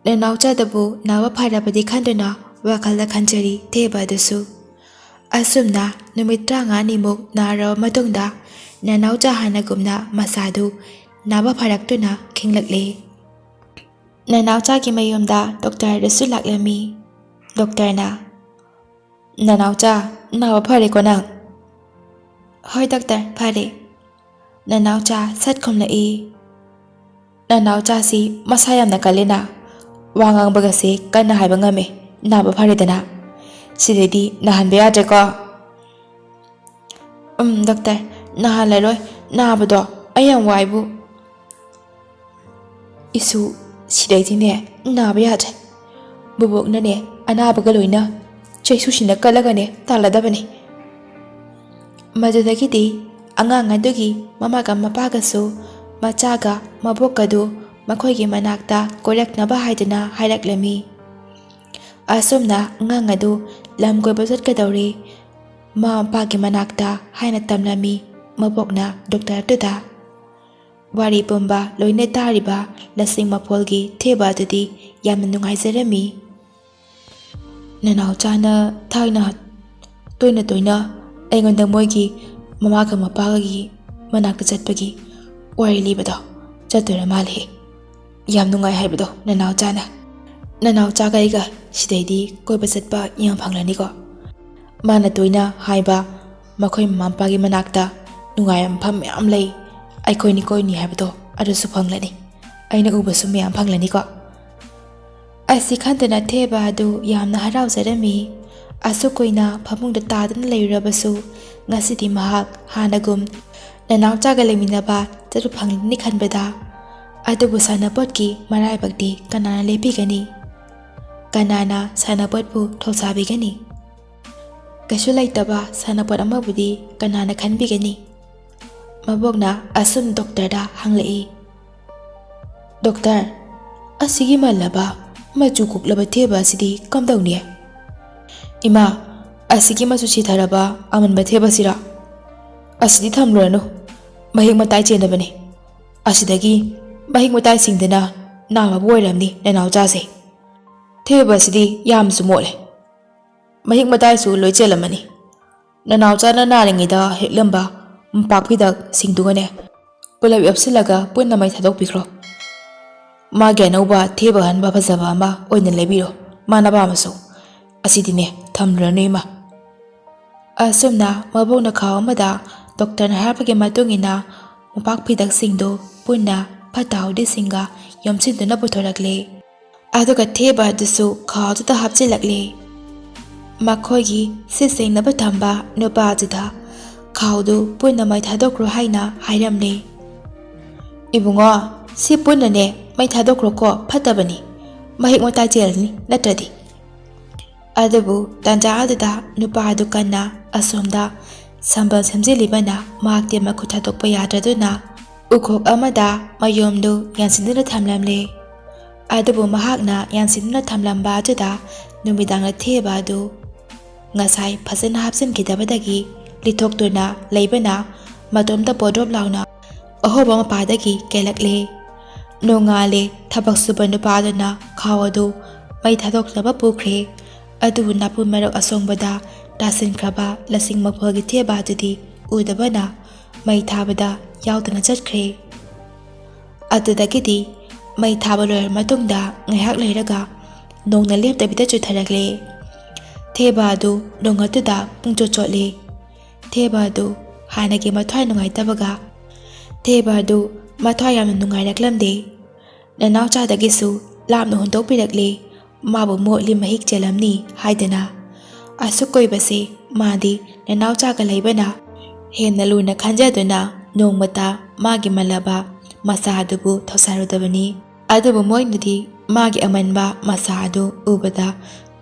ꯅꯅꯥꯎꯆꯥꯗꯕꯨ ꯅꯥꯕ ꯐꯔꯕꯗꯤ ꯈꯟꯗꯨꯅ ꯋꯥꯈꯜꯗ ꯈꯟꯖꯔꯤ ꯊꯦꯕ ꯑꯗꯨꯁꯨ꯫ ꯑꯁꯨꯝꯅ ꯅꯨꯃꯤꯠ ꯇꯔꯥꯃꯉꯥꯅꯤꯃꯨꯛ ꯅꯥꯔꯕ ꯃꯇꯨꯡꯗ ꯅꯅꯥꯎꯆꯥ ꯍꯥꯟꯅꯒꯨꯝꯅ ꯃꯁꯥꯗꯨ ꯅꯥꯕ ꯐꯔꯛꯇꯨꯅ ꯈꯤꯡꯂꯛꯂꯦ꯫ ꯅꯅꯥꯎꯆꯥꯒꯤ ꯃꯌꯨꯝꯗ ꯗꯣꯛꯇꯔꯗꯨꯁꯨ ꯂꯥꯛꯂꯝꯃꯤ꯫ ꯗꯣꯛꯇꯔꯅ, "ꯅꯅꯥꯎꯆꯥ, ꯅꯥꯕ ꯐꯔꯦꯀꯣ ꯅꯪ?" "ꯍꯣꯏ ꯗꯣꯛꯇꯔ, ꯐꯔꯦ꯫" ꯅꯅꯥꯎꯆꯥ ꯁꯠ ꯈꯨꯝꯂꯛꯏ꯫ "ꯅꯅꯥꯎꯆꯥꯁꯤ ꯃꯁꯥ ꯌꯥꯝꯅ ꯀꯜꯂꯤꯅ, ꯋꯥ ꯉꯥꯡꯕꯒꯁꯦ ꯀꯟꯅ ꯍꯥꯏꯕ ꯉꯝꯃꯦ, ꯅꯥꯕ ꯐꯔꯦꯗꯅ꯫ ꯁꯤꯗꯩꯗꯤ ꯅꯥꯍꯟꯕ ꯌꯥꯗ꯭ꯔꯦꯀꯣ?" "ꯎꯝ ꯗꯣꯛꯇꯔ, ꯅꯥꯍꯜꯂꯔꯣꯏ, ꯅꯥꯕꯗꯣ ꯑꯩ ꯌꯥꯝ ꯋꯥꯏꯕꯨ꯫" "ꯏꯁꯨ, ꯁꯤꯗꯩꯗꯤꯅꯦ ꯅꯥꯕ ꯌꯥꯗ꯭ꯔꯦ꯫ ꯕꯣꯕꯣꯛꯅꯅꯦ ꯑꯅꯥꯕꯒ ꯂꯣꯏꯅ ꯆꯩꯁꯨꯁꯤꯅ ꯀꯜꯂꯒꯅꯦ ꯇꯥꯜꯂꯗꯕꯅꯤ꯫" ꯃꯗꯨꯗꯒꯤꯗꯤ ꯑꯉꯥꯡ ꯑꯗꯨꯒꯤ ꯃꯃꯥꯒ ꯃꯄꯥꯒꯁꯨ ꯃꯆꯥꯒ ꯃꯕꯣꯛꯀꯗꯨ ꯃꯈꯣꯏꯒꯤ ꯃꯅꯥꯛꯇ ꯀꯣꯏꯔꯛꯅꯕ ꯍꯥꯏꯗꯨꯅ ꯍꯥꯏꯔꯛꯂꯝꯃꯤ꯫ ꯑꯁꯨꯝꯅ ꯑꯉꯥꯡ ꯑꯗꯨ ꯂꯝ ꯀꯣꯏꯕ ꯆꯠꯀꯗꯧꯔꯦ, ꯃꯃꯥ ꯃꯄꯥꯒꯤ ꯃꯅꯥꯛꯇ ꯍꯥꯏꯅ ꯇꯝꯂꯝꯃꯤ ꯃꯕꯣꯛꯅ ꯗꯣꯛꯇꯔ ꯑꯗꯨꯗ꯫ ꯋꯥꯔꯤ ꯄꯨꯝꯕ ꯂꯣꯏꯅ ꯇꯥꯔꯤꯕ ꯂꯁꯤꯡ ꯃꯐꯣꯜꯒꯤ ꯊꯦꯕ ꯑꯗꯨꯗꯤ ꯌꯥꯝꯅ ꯅꯨꯡꯉꯥꯏꯖꯔꯝꯃꯤ꯫ ꯅꯅꯥꯎꯆꯥꯅ ꯊꯥꯏꯅ ꯇꯣꯏꯅ ꯇꯣꯏꯅ ꯑꯩꯉꯣꯟꯗ ꯃꯣꯏꯒꯤ ꯃꯃꯥꯒ ꯃꯄꯥꯒꯒꯤ ꯃꯅꯥꯛꯇ ꯆꯠꯄꯒꯤ ꯋꯥꯔꯤ ꯂꯤꯕꯗꯣ ꯆꯠꯇꯣꯏꯔ ꯃꯥꯜꯂꯦ꯫ ꯌꯥꯝ ꯅꯨꯡꯉꯥꯏ ꯍꯥꯏꯕꯗꯣ ꯅꯅꯥꯎꯆꯥꯅ꯫ ꯅꯅꯥꯎꯆꯥꯒ ꯑꯩꯒ ꯁꯤꯗꯩꯗꯤ ꯀꯣꯏꯕ ꯆꯠꯄ ꯌꯥꯝ ꯐꯪꯂꯅꯤꯀꯣ꯫ ꯃꯥꯅ ꯇꯣꯏꯅ ꯍꯥꯏꯕ ꯃꯈꯣꯏ ꯃꯃꯥ ꯃꯄꯥꯒꯤ ꯃꯅꯥꯛꯇ ꯅꯨꯡꯉꯥꯏꯕ ꯃꯐꯝ ꯃꯌꯥꯝ ꯂꯩ, ꯑꯩꯈꯣꯏꯅꯤ ꯀꯣꯏꯅꯤ ꯍꯥꯏꯕꯗꯣ ꯑꯗꯨꯁꯨ ꯐꯪꯂꯅꯤ, ꯑꯩꯅ ꯎꯕꯁꯨ ꯃꯌꯥꯝ ꯐꯪꯂꯅꯤꯀꯣ꯫ ꯑꯁꯤ ꯈꯟꯗꯨꯅ ꯊꯦꯕ ꯑꯗꯨ ꯌꯥꯝꯅ ꯍꯔꯥꯎꯖꯔꯝꯃꯤ꯫ ꯑꯁꯨꯛ ꯀꯨꯏꯅ ꯐꯃꯨꯡꯗ ꯇꯥꯗꯨꯅ ꯂꯩꯔꯨꯔꯕꯁꯨ ꯉꯁꯤꯗꯤ ꯃꯍꯥꯛ ꯍꯥꯟꯅꯒꯨꯝ ꯅꯅꯥꯎꯆꯥꯒ ꯂꯩꯃꯤꯟꯅꯕ ꯆꯠꯄ ꯐꯪꯂꯅꯤ ꯈꯟꯕꯗ꯫ ꯑꯗꯨꯕꯨ ꯁꯥꯟꯅꯄꯣꯠꯀꯤ ꯃꯔꯥꯏꯕꯛꯇꯤ ꯀꯅꯥꯅ ꯂꯦꯞꯄꯤꯒꯅꯤ? ꯀꯅꯥꯅ ꯁꯥꯟꯅꯄꯣꯠꯄꯨ ꯊꯧꯁꯥꯕꯤꯒꯅꯤ? ꯀꯩꯁꯨ ꯂꯩꯇꯕ ꯁꯥꯟꯅꯄꯣꯠ ꯑꯃꯕꯨꯗꯤ ꯀꯅꯥꯅ ꯈꯟꯕꯤꯒꯅꯤ? ꯃꯕꯣꯛꯅ ꯑꯁꯨꯝ ꯗꯣꯛꯇꯔꯗ ꯍꯪꯂꯛꯏ, "ꯗꯣꯛꯇꯔ, ꯑꯁꯤꯒꯤ ꯃꯜꯂꯕ ꯃꯆꯨ ꯀꯣꯛꯂꯕ ꯊꯦꯕ ꯑꯁꯤꯗꯤ ꯀꯝꯗꯧꯅꯤ?" "ꯏꯃꯥ, ꯑꯁꯤꯒꯤ ꯃꯆꯨ ꯁꯤꯊꯔꯕ ꯑꯃꯟꯕ ꯊꯦꯕꯁꯤꯔꯣ? ꯑꯁꯤꯗꯤ ꯊꯝꯂꯨꯔꯅꯨ, ꯃꯍꯤꯛ ꯃꯇꯥꯏ ꯆꯦꯟꯗꯕꯅꯤ꯫ ꯑꯁꯤꯗꯒꯤ ꯃꯍꯤꯛ ꯃꯇꯥꯏꯁꯤꯡꯗꯨꯅ ꯅꯥꯕꯕꯨ ꯑꯣꯏꯔꯝꯅꯤ ꯅꯅꯥꯎꯆꯥꯁꯦ꯫ ꯊꯦꯕ ꯑꯁꯤꯗꯤ ꯌꯥꯝꯁꯨ ꯃꯣꯠꯂꯦ꯫ ꯃꯍꯤꯛ ꯃꯇꯥꯏꯁꯨ ꯂꯣꯏ ꯆꯦꯜꯂꯝꯃꯅꯤ꯫ ꯅꯅꯥꯎꯆꯥꯅ ꯅꯥꯔꯤꯉꯩꯗ ꯍꯦꯛꯂꯝꯕ ꯃꯣꯝꯄꯥꯛ ꯐꯤꯗꯛꯁꯤꯡꯗꯨꯒꯅꯦ ꯄꯨꯂꯞ ꯌꯣꯞꯁꯤꯜꯂꯒ ꯄꯨꯟꯅ ꯃꯩ ꯊꯥꯗꯣꯛꯄꯤꯈ꯭ꯔꯣ꯫ ꯃꯥꯒꯤ ꯑꯅꯧꯕ ꯊꯦꯕ ꯑꯍꯟꯕ ꯐꯖꯕ ꯑꯃ ꯑꯣꯏꯅ ꯂꯩꯕꯤꯔꯣ, ꯃꯥꯅ ꯄꯥꯝꯃꯁꯨ꯫ ꯑꯁꯤꯗꯤꯅꯦ ꯊꯝꯂꯨꯔꯅꯨ ꯏꯃꯥ꯫ ꯑꯁꯨꯝꯅ ꯃꯕꯣꯛꯅ ꯈꯥꯎ ꯑꯃꯗ ꯗꯣꯛꯇꯔꯅ ꯍꯥꯏꯔꯛꯄꯒꯤ ꯃꯇꯨꯡ ꯏꯟꯅ ꯃꯣꯝꯄꯥꯛ ꯐꯤꯗꯛꯁꯤꯡꯗꯨ ꯄꯨꯟꯅ ꯐꯠꯇ ꯍꯥꯎꯗꯤꯁꯤꯡꯒ ꯌꯣꯝꯁꯤꯟꯗꯨꯅ ꯄꯨꯊꯣꯔꯛꯂꯦ꯫ ꯑꯗꯨꯒ ꯊꯦꯕ ꯑꯗꯨꯁꯨ ꯈꯥꯎꯗꯨꯗ ꯍꯥꯞꯆꯤꯜꯂꯛꯂꯦ꯫ ꯃꯈꯣꯏꯒꯤ ꯁꯤꯠ ꯁꯦꯡꯅꯕ ꯊꯝꯕ ꯅꯨꯄꯥ ꯑꯗꯨꯗ ꯈꯥꯎꯗꯨ ꯄꯨꯟꯅ ꯃꯩ ꯊꯥꯗꯣꯛꯈ꯭ꯔꯣ ꯍꯥꯏꯅ ꯍꯥꯏꯔꯝꯂꯦ꯫ "ꯏꯕꯨꯡꯉꯣ, ꯁꯤ ꯄꯨꯟꯅꯅꯦ ꯃꯩ ꯊꯥꯗꯣꯛꯈ꯭ꯔꯣꯀꯣ, ꯐꯠꯇꯕꯅꯤ, ꯃꯍꯤꯛ ꯃꯇꯥꯏ ꯆꯦꯜꯂꯅꯤ ꯅꯠꯇ꯭ꯔꯗꯤ"꯫ ꯑꯗꯨꯕꯨ ꯇꯥꯟꯖꯥ ꯑꯗꯨꯗ ꯅꯨꯄꯥ ꯑꯗꯨ ꯀꯟꯅ ꯑꯁꯣꯝꯗ ꯁꯝꯕꯜ ꯁꯦꯝꯖꯤꯜꯂꯤꯕꯅ ꯃꯍꯥꯛꯇꯤ ꯃꯈꯨꯠ ꯊꯥꯗꯣꯛꯄ ꯌꯥꯗ꯭ꯔꯗꯨꯅ ꯎꯈꯣꯛ ꯑꯃꯗ ꯃꯌꯣꯝꯗꯨ ꯌꯥꯟꯁꯤꯟꯗꯨꯅ ꯊꯝꯂꯝꯂꯦ꯫ ꯑꯗꯨꯕꯨ ꯃꯍꯥꯛꯅ ꯌꯥꯟꯁꯤꯟꯗꯨꯅ ꯊꯝꯂꯝꯕ ꯑꯗꯨꯗ ꯅꯨꯃꯤꯗꯥꯡꯗ ꯊꯦꯕ ꯑꯗꯨ ꯉꯁꯥꯏ ꯐꯖꯅ ꯍꯥꯞꯆꯤꯟꯈꯤꯗꯕꯗꯒꯤ ꯂꯤꯊꯣꯛꯇꯨꯅ ꯂꯩꯕꯅ ꯃꯇꯣꯝꯇ ꯄꯣꯗ꯭ꯔꯣꯞ ꯂꯥꯎꯅ ꯑꯍꯣꯕ ꯃꯄꯥꯗꯒꯤ ꯀꯦꯜꯂꯛꯂꯦ꯫ ꯅꯣꯡꯉꯥꯜꯂꯦ, ꯊꯕꯛ ꯁꯨꯕ ꯅꯨꯄꯥꯗꯨꯅ ꯈꯥꯎ ꯑꯗꯨ ꯃꯩ ꯊꯥꯗꯣꯛꯅꯕ ꯄꯨꯈ꯭ꯔꯦ꯫ ꯑꯗꯨꯕꯨ ꯅꯥꯄꯨ ꯃꯔꯛ ꯑꯁꯣꯡꯕꯗ ꯇꯥꯁꯤꯟꯈ꯭ꯔꯕ ꯂꯁꯤꯡ ꯃꯐꯣꯜꯒꯤ ꯊꯦꯕ ꯑꯗꯨꯗꯤ ꯎꯗꯕꯅ ꯃꯩ ꯊꯥꯕꯗ ꯌꯥꯎꯗꯅ ꯆꯠꯈ꯭ꯔꯦ꯫ ꯑꯗꯨꯗꯒꯤꯗꯤ ꯃꯩ ꯊꯥꯕ ꯂꯣꯏꯔꯕ ꯃꯇꯨꯡꯗ ꯉꯥꯏꯍꯥꯛ ꯂꯩꯔꯒ ꯅꯣꯡꯅ ꯂꯦꯞꯇꯕꯤꯗ ꯆꯨꯊꯔꯛꯂꯦ꯫ ꯊꯦꯕ ꯑꯗꯨ ꯅꯣꯡ ꯑꯗꯨꯗ ꯄꯨꯡꯆꯣꯠ ꯆꯣꯠꯂꯦ꯫ ꯊꯦꯕ ꯑꯗꯨ ꯍꯥꯟꯅꯒꯤ ꯃꯊ꯭ꯋꯥꯏ ꯅꯨꯡꯉꯥꯏꯇꯕꯒ ꯊꯦꯕ ꯑꯗꯨ ꯃꯊ꯭ꯋꯥꯏ ꯌꯥꯝꯅ ꯅꯨꯡꯉꯥꯏꯔꯛꯂꯝꯗꯦ꯫ ꯅꯅꯥꯎꯆꯥꯗꯒꯤꯁꯨ ꯂꯥꯞꯅ ꯍꯨꯟꯗꯣꯛꯄꯤꯔꯛꯂꯦ꯫ ꯃꯥꯕꯨ ꯃꯣꯠꯂꯤ, ꯃꯍꯤꯛ ꯆꯦꯜꯂꯝꯅꯤ ꯍꯥꯏꯗꯅ꯫ ꯑꯁꯨꯛ ꯀꯨꯏꯕꯁꯤ ꯃꯥꯗꯤ ꯅꯅꯥꯎꯆꯥꯒ ꯂꯩꯕꯅ ꯍꯦꯟꯅ ꯂꯨꯅ ꯈꯟꯖꯗꯨꯅ ꯅꯣꯡꯃꯇ ꯃꯥꯒꯤ ꯃꯜꯂꯕ ꯃꯆꯥ ꯑꯗꯨꯕꯨ ꯊꯧꯁꯥꯔꯨꯗꯕꯅꯤ꯫ ꯑꯗꯨꯕꯨ ꯃꯣꯏꯅꯗꯤ ꯃꯥꯒꯤ ꯑꯃꯟꯕ ꯃꯆꯥ ꯑꯗꯨ ꯎꯕꯗ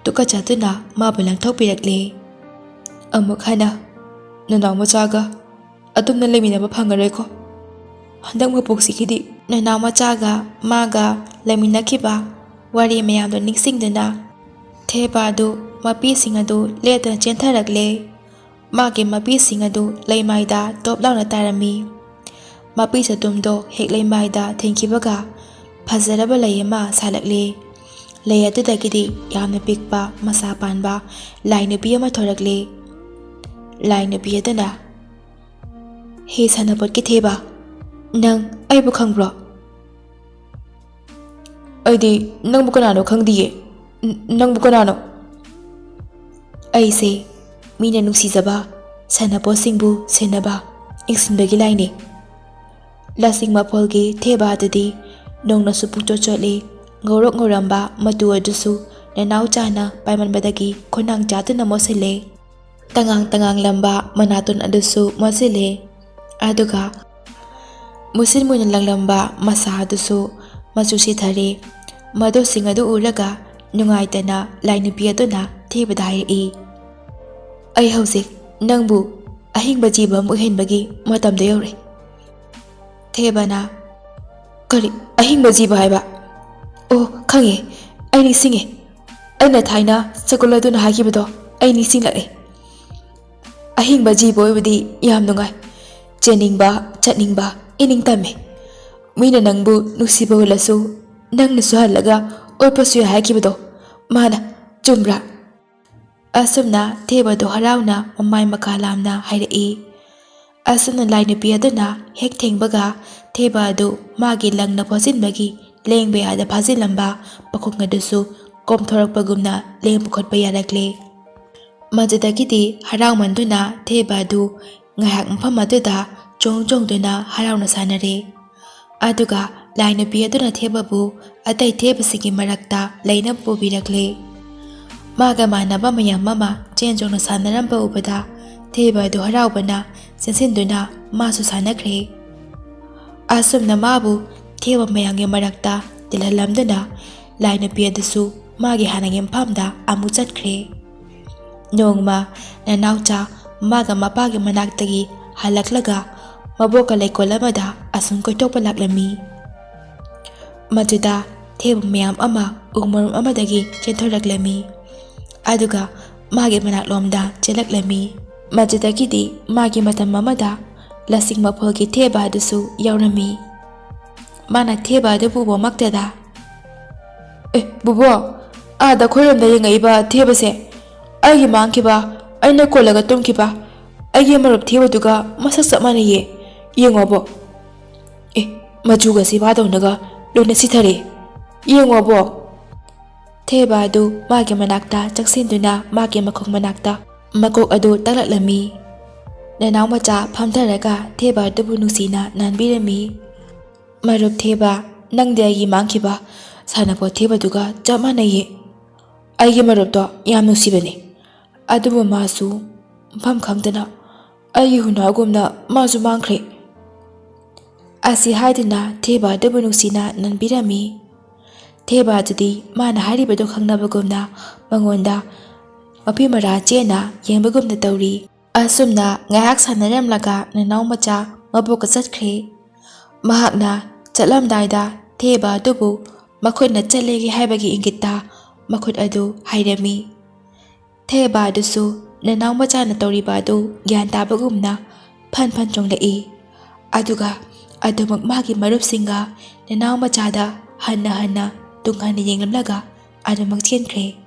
ꯇꯨꯀꯠꯆꯗꯨꯅ ꯃꯥꯕꯨ ꯂꯪꯊꯣꯛꯄꯤꯔꯛꯂꯦ꯫ ꯑꯃꯨꯛ ꯍꯟꯅ ꯅꯅꯥꯎ ꯃꯆꯥꯒ ꯑꯗꯨꯝꯅ ꯂꯩꯃꯤꯟꯅꯕ ꯐꯪꯉꯔꯣꯏꯀꯣ꯫ ꯍꯟꯗꯛ ꯃꯄꯣꯛꯁꯤꯒꯤꯗꯤ ꯅꯅꯥꯎ ꯃꯆꯥꯒ ꯃꯥꯒ ꯂꯩꯃꯤꯟꯅꯈꯤꯕ ꯋꯥꯔꯤ ꯃꯌꯥꯝꯗꯣ ꯅꯤꯡꯁꯤꯡꯗꯨꯅ ꯊꯦꯕ ꯑꯗꯨ ꯃꯄꯤꯁꯤꯡ ꯑꯗꯨ ꯂꯦꯞꯇꯅ ꯆꯦꯟꯊꯔꯛꯂꯦ꯫ ꯃꯥꯒꯤ ꯃꯄꯤꯁꯤꯡ ꯑꯗꯨ ꯂꯩꯃꯥꯏꯗ ꯇꯣꯞ ꯂꯥꯎꯅ ꯇꯥꯔꯝꯃꯤ꯫ ꯃꯄꯤ ꯆꯗꯨꯝꯗꯣ ꯍꯦꯛ ꯂꯩꯃꯥꯏꯗ ꯊꯦꯡꯈꯤꯕꯒ ꯐꯖꯔꯕ ꯂꯩ ꯑꯃ ꯁꯥꯠꯂꯛꯂꯦ꯫ ꯂꯩ ꯑꯗꯨꯗꯒꯤꯗꯤ ꯌꯥꯝꯅ ꯄꯤꯛꯄ, ꯃꯁꯥ ꯄꯥꯟꯕ ꯂꯥꯏ ꯅꯨꯄꯤ ꯑꯃ ꯊꯣꯔꯛꯂꯦ꯫ ꯂꯥꯏ ꯅꯨꯄꯤ ꯑꯗꯨꯅ, "ꯍꯦ ꯁꯥꯟꯅꯄꯣꯠꯀꯤ ꯊꯦꯕ, ꯅꯪ ꯑꯩꯕꯨ ꯈꯪꯕ꯭ꯔꯣ?" "ꯑꯩꯗꯤ ꯅꯪꯕꯨ ꯀꯅꯥꯅꯣ ꯈꯪꯗꯤꯌꯦ꯫ ꯅ-, ꯅꯪꯕꯨ ꯀꯅꯥꯅꯣ?" "ꯑꯩꯁꯦ ꯃꯤꯅ ꯅꯨꯡꯁꯤꯖꯕ ꯁꯥꯟꯅꯄꯣꯠꯁꯤꯡꯕꯨ ꯁꯦꯟꯅꯕ, ꯌꯦꯡꯁꯤꯟꯕꯒꯤ ꯂꯥꯏꯅꯦ꯫" ꯂꯁꯤꯡ ꯃꯐꯣꯜꯒꯤ ꯊꯦꯕ ꯑꯗꯨꯗꯤ ꯅꯣꯡꯅꯁꯨ ꯄꯨꯡꯆꯣꯠ ꯆꯣꯠꯂꯤ꯫ ꯉꯧꯔꯣꯛ ꯉꯧꯔꯝꯕ ꯃꯇꯨ ꯑꯗꯨꯁꯨ ꯅꯅꯥꯎ ꯆꯥꯅ ꯄꯥꯏꯃꯟꯕꯗꯒꯤ ꯈꯣꯟꯅꯥꯡ ꯆꯥꯗꯨꯅ ꯃꯣꯠꯁꯤꯜꯂꯦ꯫ ꯇꯉꯥꯡ ꯇꯉꯥꯡꯂꯝꯕ ꯃꯅꯥꯇꯣꯟ ꯑꯗꯨꯁꯨ ꯃꯣꯠꯁꯤꯜꯂꯦ꯫ ꯑꯗꯨꯒ ꯃꯨꯁꯤꯟ ꯃꯨꯅ ꯂꯪꯂꯝꯕ ꯃꯁꯥ ꯑꯗꯨꯁꯨ ꯃꯆꯨ ꯁꯤꯊꯔꯦ꯫ ꯃꯗꯨꯁꯤꯡ ꯑꯗꯨ ꯎꯔꯒ ꯅꯨꯡꯉꯥꯏꯇꯅ ꯂꯥꯏ ꯅꯨꯄꯤ ꯑꯗꯨꯅ ꯊꯦꯕꯗ ꯍꯥꯏꯔꯛꯏ, "ꯑꯩ ꯍꯧꯖꯤꯛ ꯅꯪꯕꯨ ꯑꯍꯤꯡꯕ ꯖꯤꯕ ꯑꯃ ꯑꯣꯏꯍꯟꯕꯒꯤ ꯃꯇꯝꯗ ꯌꯧꯔꯦ꯫" ꯊꯦꯕꯅ, "ꯀꯔꯤ ꯑꯍꯤꯡꯕ ꯖꯤꯕ ꯍꯥꯏꯕ? ꯑꯣ, ꯈꯪꯉꯦ, ꯑꯩ ꯅꯤꯡꯁꯤꯡꯉꯦ꯫ ꯑꯩꯅ ꯊꯥꯏꯅ ꯁꯒꯣꯜ ꯑꯗꯨꯅ ꯍꯥꯏꯈꯤꯕꯗꯣ ꯑꯩ ꯅꯤꯡꯁꯤꯡꯂꯛꯑꯦ꯫ ꯑꯍꯤꯡꯕ ꯖꯤꯕ ꯑꯣꯏꯕꯗꯤ ꯌꯥꯝ ꯅꯨꯡꯉꯥꯏ꯫ ꯆꯦꯟꯅꯤꯡꯕ, ꯆꯠꯅꯤꯡꯕ, ꯏꯅꯤꯡ ꯇꯝꯃꯦ꯫ ꯃꯤꯅ ꯅꯪꯕꯨ ꯅꯨꯡꯁꯤꯕ ꯎꯠꯂꯁꯨ ꯅꯪꯅꯁꯨ ꯍꯜꯂꯒ ꯎꯠꯄꯁꯨ ꯌꯥꯏ ꯍꯥꯏꯈꯤꯕꯗꯣ ꯃꯥꯅ ꯆꯨꯝꯕ꯭ꯔꯥ?" ꯑꯁꯨꯝꯅ ꯊꯦꯕꯗꯨ ꯍꯔꯥꯎꯅ ꯃꯃꯥꯏ ꯃꯀꯥ ꯂꯥꯝꯅ ꯍꯥꯏꯔꯛꯏ꯫ ꯑꯁꯨꯝꯅ ꯂꯥꯏ ꯅꯨꯄꯤ ꯑꯗꯨꯅ ꯍꯦꯛ ꯊꯦꯡꯕꯒ ꯊꯦꯕ ꯑꯗꯨ ꯃꯥꯒꯤ ꯂꯪꯅ ꯐꯣꯠꯆꯤꯟꯕꯒꯤ ꯂꯦꯡꯕ ꯌꯥꯗ ꯐꯥꯖꯤꯜꯂꯝꯕ ꯄꯥꯈꯣꯡ ꯑꯗꯨꯁꯨ ꯀꯣꯝꯊꯣꯔꯛꯄꯒꯨꯝꯅ ꯂꯦꯡꯕ ꯈꯣꯠꯄ ꯌꯥꯔꯛꯂꯦ꯫ ꯃꯗꯨꯗꯒꯤꯗꯤ ꯍꯔꯥꯎꯃꯟꯗꯨꯅ ꯊꯦꯕ ꯑꯗꯨ ꯉꯥꯏꯍꯥꯛ ꯃꯐꯝ ꯑꯗꯨꯗ ꯆꯣꯡ ꯆꯣꯡꯗꯨꯅ ꯍꯔꯥꯎꯅ ꯁꯥꯟꯅꯔꯦ꯫ ꯑꯗꯨꯒ ꯂꯥꯏ ꯅꯨꯄꯤ ꯑꯗꯨꯅ ꯊꯦꯕꯕꯨ ꯑꯇꯩ ꯊꯦꯕꯁꯤꯡꯒꯤ ꯃꯔꯛꯇ ꯂꯩꯅꯕ ꯄꯨꯕꯤꯔꯛꯂꯦ꯫ ꯃꯥꯒ ꯃꯥꯟꯅꯕ ꯃꯌꯥꯝ ꯑꯃ ꯆꯦꯟ ꯆꯣꯡꯅ ꯁꯥꯟꯅꯔꯝꯕ ꯎꯕꯗ ꯊꯦꯕ ꯑꯗꯨ ꯍꯔꯥꯎꯕꯅ ꯆꯦꯟꯁꯤꯟꯗꯨꯅ ꯃꯥꯁꯨ ꯁꯥꯟꯅꯈ꯭ꯔꯦ꯫ ꯑꯁꯨꯝꯅ ꯃꯥꯕꯨ ꯊꯦꯕ ꯃꯌꯥꯝꯒꯤ ꯃꯔꯛꯇ ꯇꯤꯜꯍꯜꯂꯝꯗꯨꯅ ꯂꯥꯏ ꯅꯨꯄꯤ ꯑꯗꯨꯁꯨ ꯃꯥꯒꯤ ꯍꯥꯟꯅꯒꯤ ꯃꯐꯝꯗ ꯑꯃꯨꯛ ꯆꯠꯈ꯭ꯔꯦ꯫ ꯅꯣꯡꯃ ꯅꯅꯥꯎꯆꯥ ꯃꯥꯒ ꯃꯄꯥꯒꯤ ꯃꯅꯥꯛꯇꯒꯤ ꯍꯜꯂꯛꯂꯒ ꯃꯕꯣꯛꯀ ꯂꯩꯀꯣꯜ ꯑꯃꯗ ꯑꯁꯨꯝ ꯀꯣꯏꯊꯣꯛꯄ ꯂꯥꯛꯂꯝꯃꯤ꯫ ꯃꯗꯨꯗ ꯊꯦꯕ ꯃꯌꯥꯝ ꯑꯃ ꯎ ꯃꯔꯨꯝ ꯑꯃꯗꯒꯤ ꯆꯦꯟꯊꯣꯔꯛꯂꯝꯃꯤ꯫ ꯑꯗꯨꯒ ꯃꯥꯒꯤ ꯃꯅꯥꯛꯂꯣꯝꯗ ꯆꯦꯜꯂꯛꯂꯝꯃꯤ꯫ ꯃꯗꯨꯗꯒꯤꯗꯤ ꯃꯥꯒꯤ ꯃꯇꯝ ꯑꯃꯗ ꯂꯁꯤꯡ ꯃꯐꯣꯜꯒꯤ ꯊꯦꯕ ꯑꯗꯨꯁꯨ ꯌꯥꯎꯔꯝꯃꯤ꯫ ꯃꯥꯅ ꯊꯦꯕ ꯑꯗꯨꯕꯨ ꯎꯕꯃꯛꯇꯗ, "ꯑꯦ ꯕꯨꯕꯣ, ꯑꯥꯗ ꯑꯩꯈꯣꯏꯔꯣꯝꯗ ꯌꯦꯡꯉꯛꯏꯕ ꯊꯦꯕꯁꯦ ꯑꯩꯒꯤ ꯃꯥꯡꯈꯤꯕ, ꯑꯩꯅ ꯀꯣꯜꯂꯒ ꯇꯨꯝꯈꯤꯕ ꯑꯩꯒꯤ ꯃꯔꯨꯞ ꯊꯦꯕꯗꯨꯒ ꯃꯁꯛ ꯆꯞ ꯃꯥꯟꯅꯩꯌꯦ꯫ ꯌꯦꯡꯉꯣꯕꯣ꯫ ꯑꯦ, ꯃꯆꯨꯒꯁꯤ ꯋꯥꯗꯧꯅꯒ ꯂꯣꯏꯅ ꯁꯤꯊꯔꯦ꯫ ꯌꯦꯡꯉꯣꯕꯣ꯫" ꯊꯦꯕ ꯑꯗꯨ ꯃꯥꯒꯤ ꯃꯅꯥꯛꯇ ꯆꯪꯁꯤꯟꯗꯨꯅ ꯃꯥꯒꯤ ꯃꯈꯣꯡ ꯃꯅꯥꯛꯇ ꯃꯀꯣꯛ ꯑꯗꯨ ꯇꯛꯂꯛꯂꯝꯃꯤ꯫ ꯅꯅꯥꯎ ꯃꯆꯥ ꯐꯝꯊꯔꯒ ꯊꯦꯕ ꯑꯗꯨꯕꯨ ꯅꯨꯡꯁꯤꯅ ꯅꯥꯟꯕꯤꯔꯝꯃꯤ꯫ "ꯃꯔꯨꯞ ꯊꯦꯕ, ꯅꯪꯗꯤ ꯑꯩꯒꯤ ꯃꯥꯡꯈꯤꯕ ꯁꯥꯟꯅꯄꯣꯠ ꯊꯦꯕꯗꯨꯒ ꯆꯞ ꯃꯥꯟꯅꯩꯌꯦ꯫ ꯑꯩꯒꯤ ꯃꯔꯨꯞꯇꯣ ꯌꯥꯝ ꯅꯨꯡꯁꯤꯕꯅꯤ, ꯑꯗꯨꯕꯨ ꯃꯥꯁꯨ ꯃꯐꯝ ꯈꯪꯗꯅ ꯑꯩꯒꯤ ꯍꯨꯅꯥꯒꯨꯝꯅ ꯃꯥꯁꯨ ꯃꯥꯡꯈ꯭ꯔꯦ꯫" ꯑꯁꯤ ꯍꯥꯏꯗꯨꯅ ꯊꯦꯕ ꯑꯗꯨꯕꯨ ꯅꯨꯡꯁꯤꯅ ꯅꯟꯕꯤꯔꯝꯃꯤ꯫ ꯊꯦꯕ ꯑꯗꯨꯗꯤ ꯃꯥꯅ ꯍꯥꯏꯔꯤꯕꯗꯨ ꯈꯪꯅꯕꯒꯨꯝꯅ ꯃꯉꯣꯟꯗ ꯃꯄꯤ ꯃꯔꯥ ꯆꯦꯅ ꯌꯦꯡꯕꯒꯨꯝꯅ ꯇꯧꯔꯤ꯫ ꯑꯁꯨꯝꯅ ꯉꯥꯏꯍꯥꯛ ꯁꯥꯟꯅꯔꯝꯂꯒ ꯅꯅꯥꯎ ꯃꯆꯥ ꯃꯕꯣꯛꯀ ꯆꯠꯈ꯭ꯔꯦ꯫ ꯃꯍꯥꯛꯅ ꯆꯠꯂꯝꯗꯥꯏꯗ ꯊꯦꯕ ꯑꯗꯨꯕꯨ ꯃꯈꯨꯠꯅ ꯆꯠꯂꯒꯦ ꯍꯥꯏꯕꯒꯤ ꯏꯪꯒꯤꯠꯇ ꯃꯈꯨꯠ ꯑꯗꯨ ꯍꯥꯏꯔꯝꯃꯤ꯫ ꯊꯦꯕ ꯑꯗꯨꯁꯨ ꯅꯅꯥꯎ ꯃꯆꯥꯅ ꯇꯧꯔꯤꯕ ꯑꯗꯨ ꯒ꯭ꯌꯥꯟ ꯇꯥꯕꯒꯨꯝꯅ ꯐꯟ ꯐꯟ ꯆꯣꯡꯂꯛꯏ꯫ ꯑꯗꯨꯒ ꯑꯗꯨꯃꯛ ꯃꯥꯒꯤ ꯃꯔꯨꯞꯁꯤꯡꯒ ꯅꯅꯥꯎ ꯃꯆꯥꯗ ꯍꯟꯅ ꯍꯟꯅ ꯇꯨꯡ ꯍꯟꯅ ꯌꯦꯡꯂꯝꯂꯒ ꯑꯗꯨꯃꯛ ꯆꯦꯟꯈ꯭ꯔꯦ꯫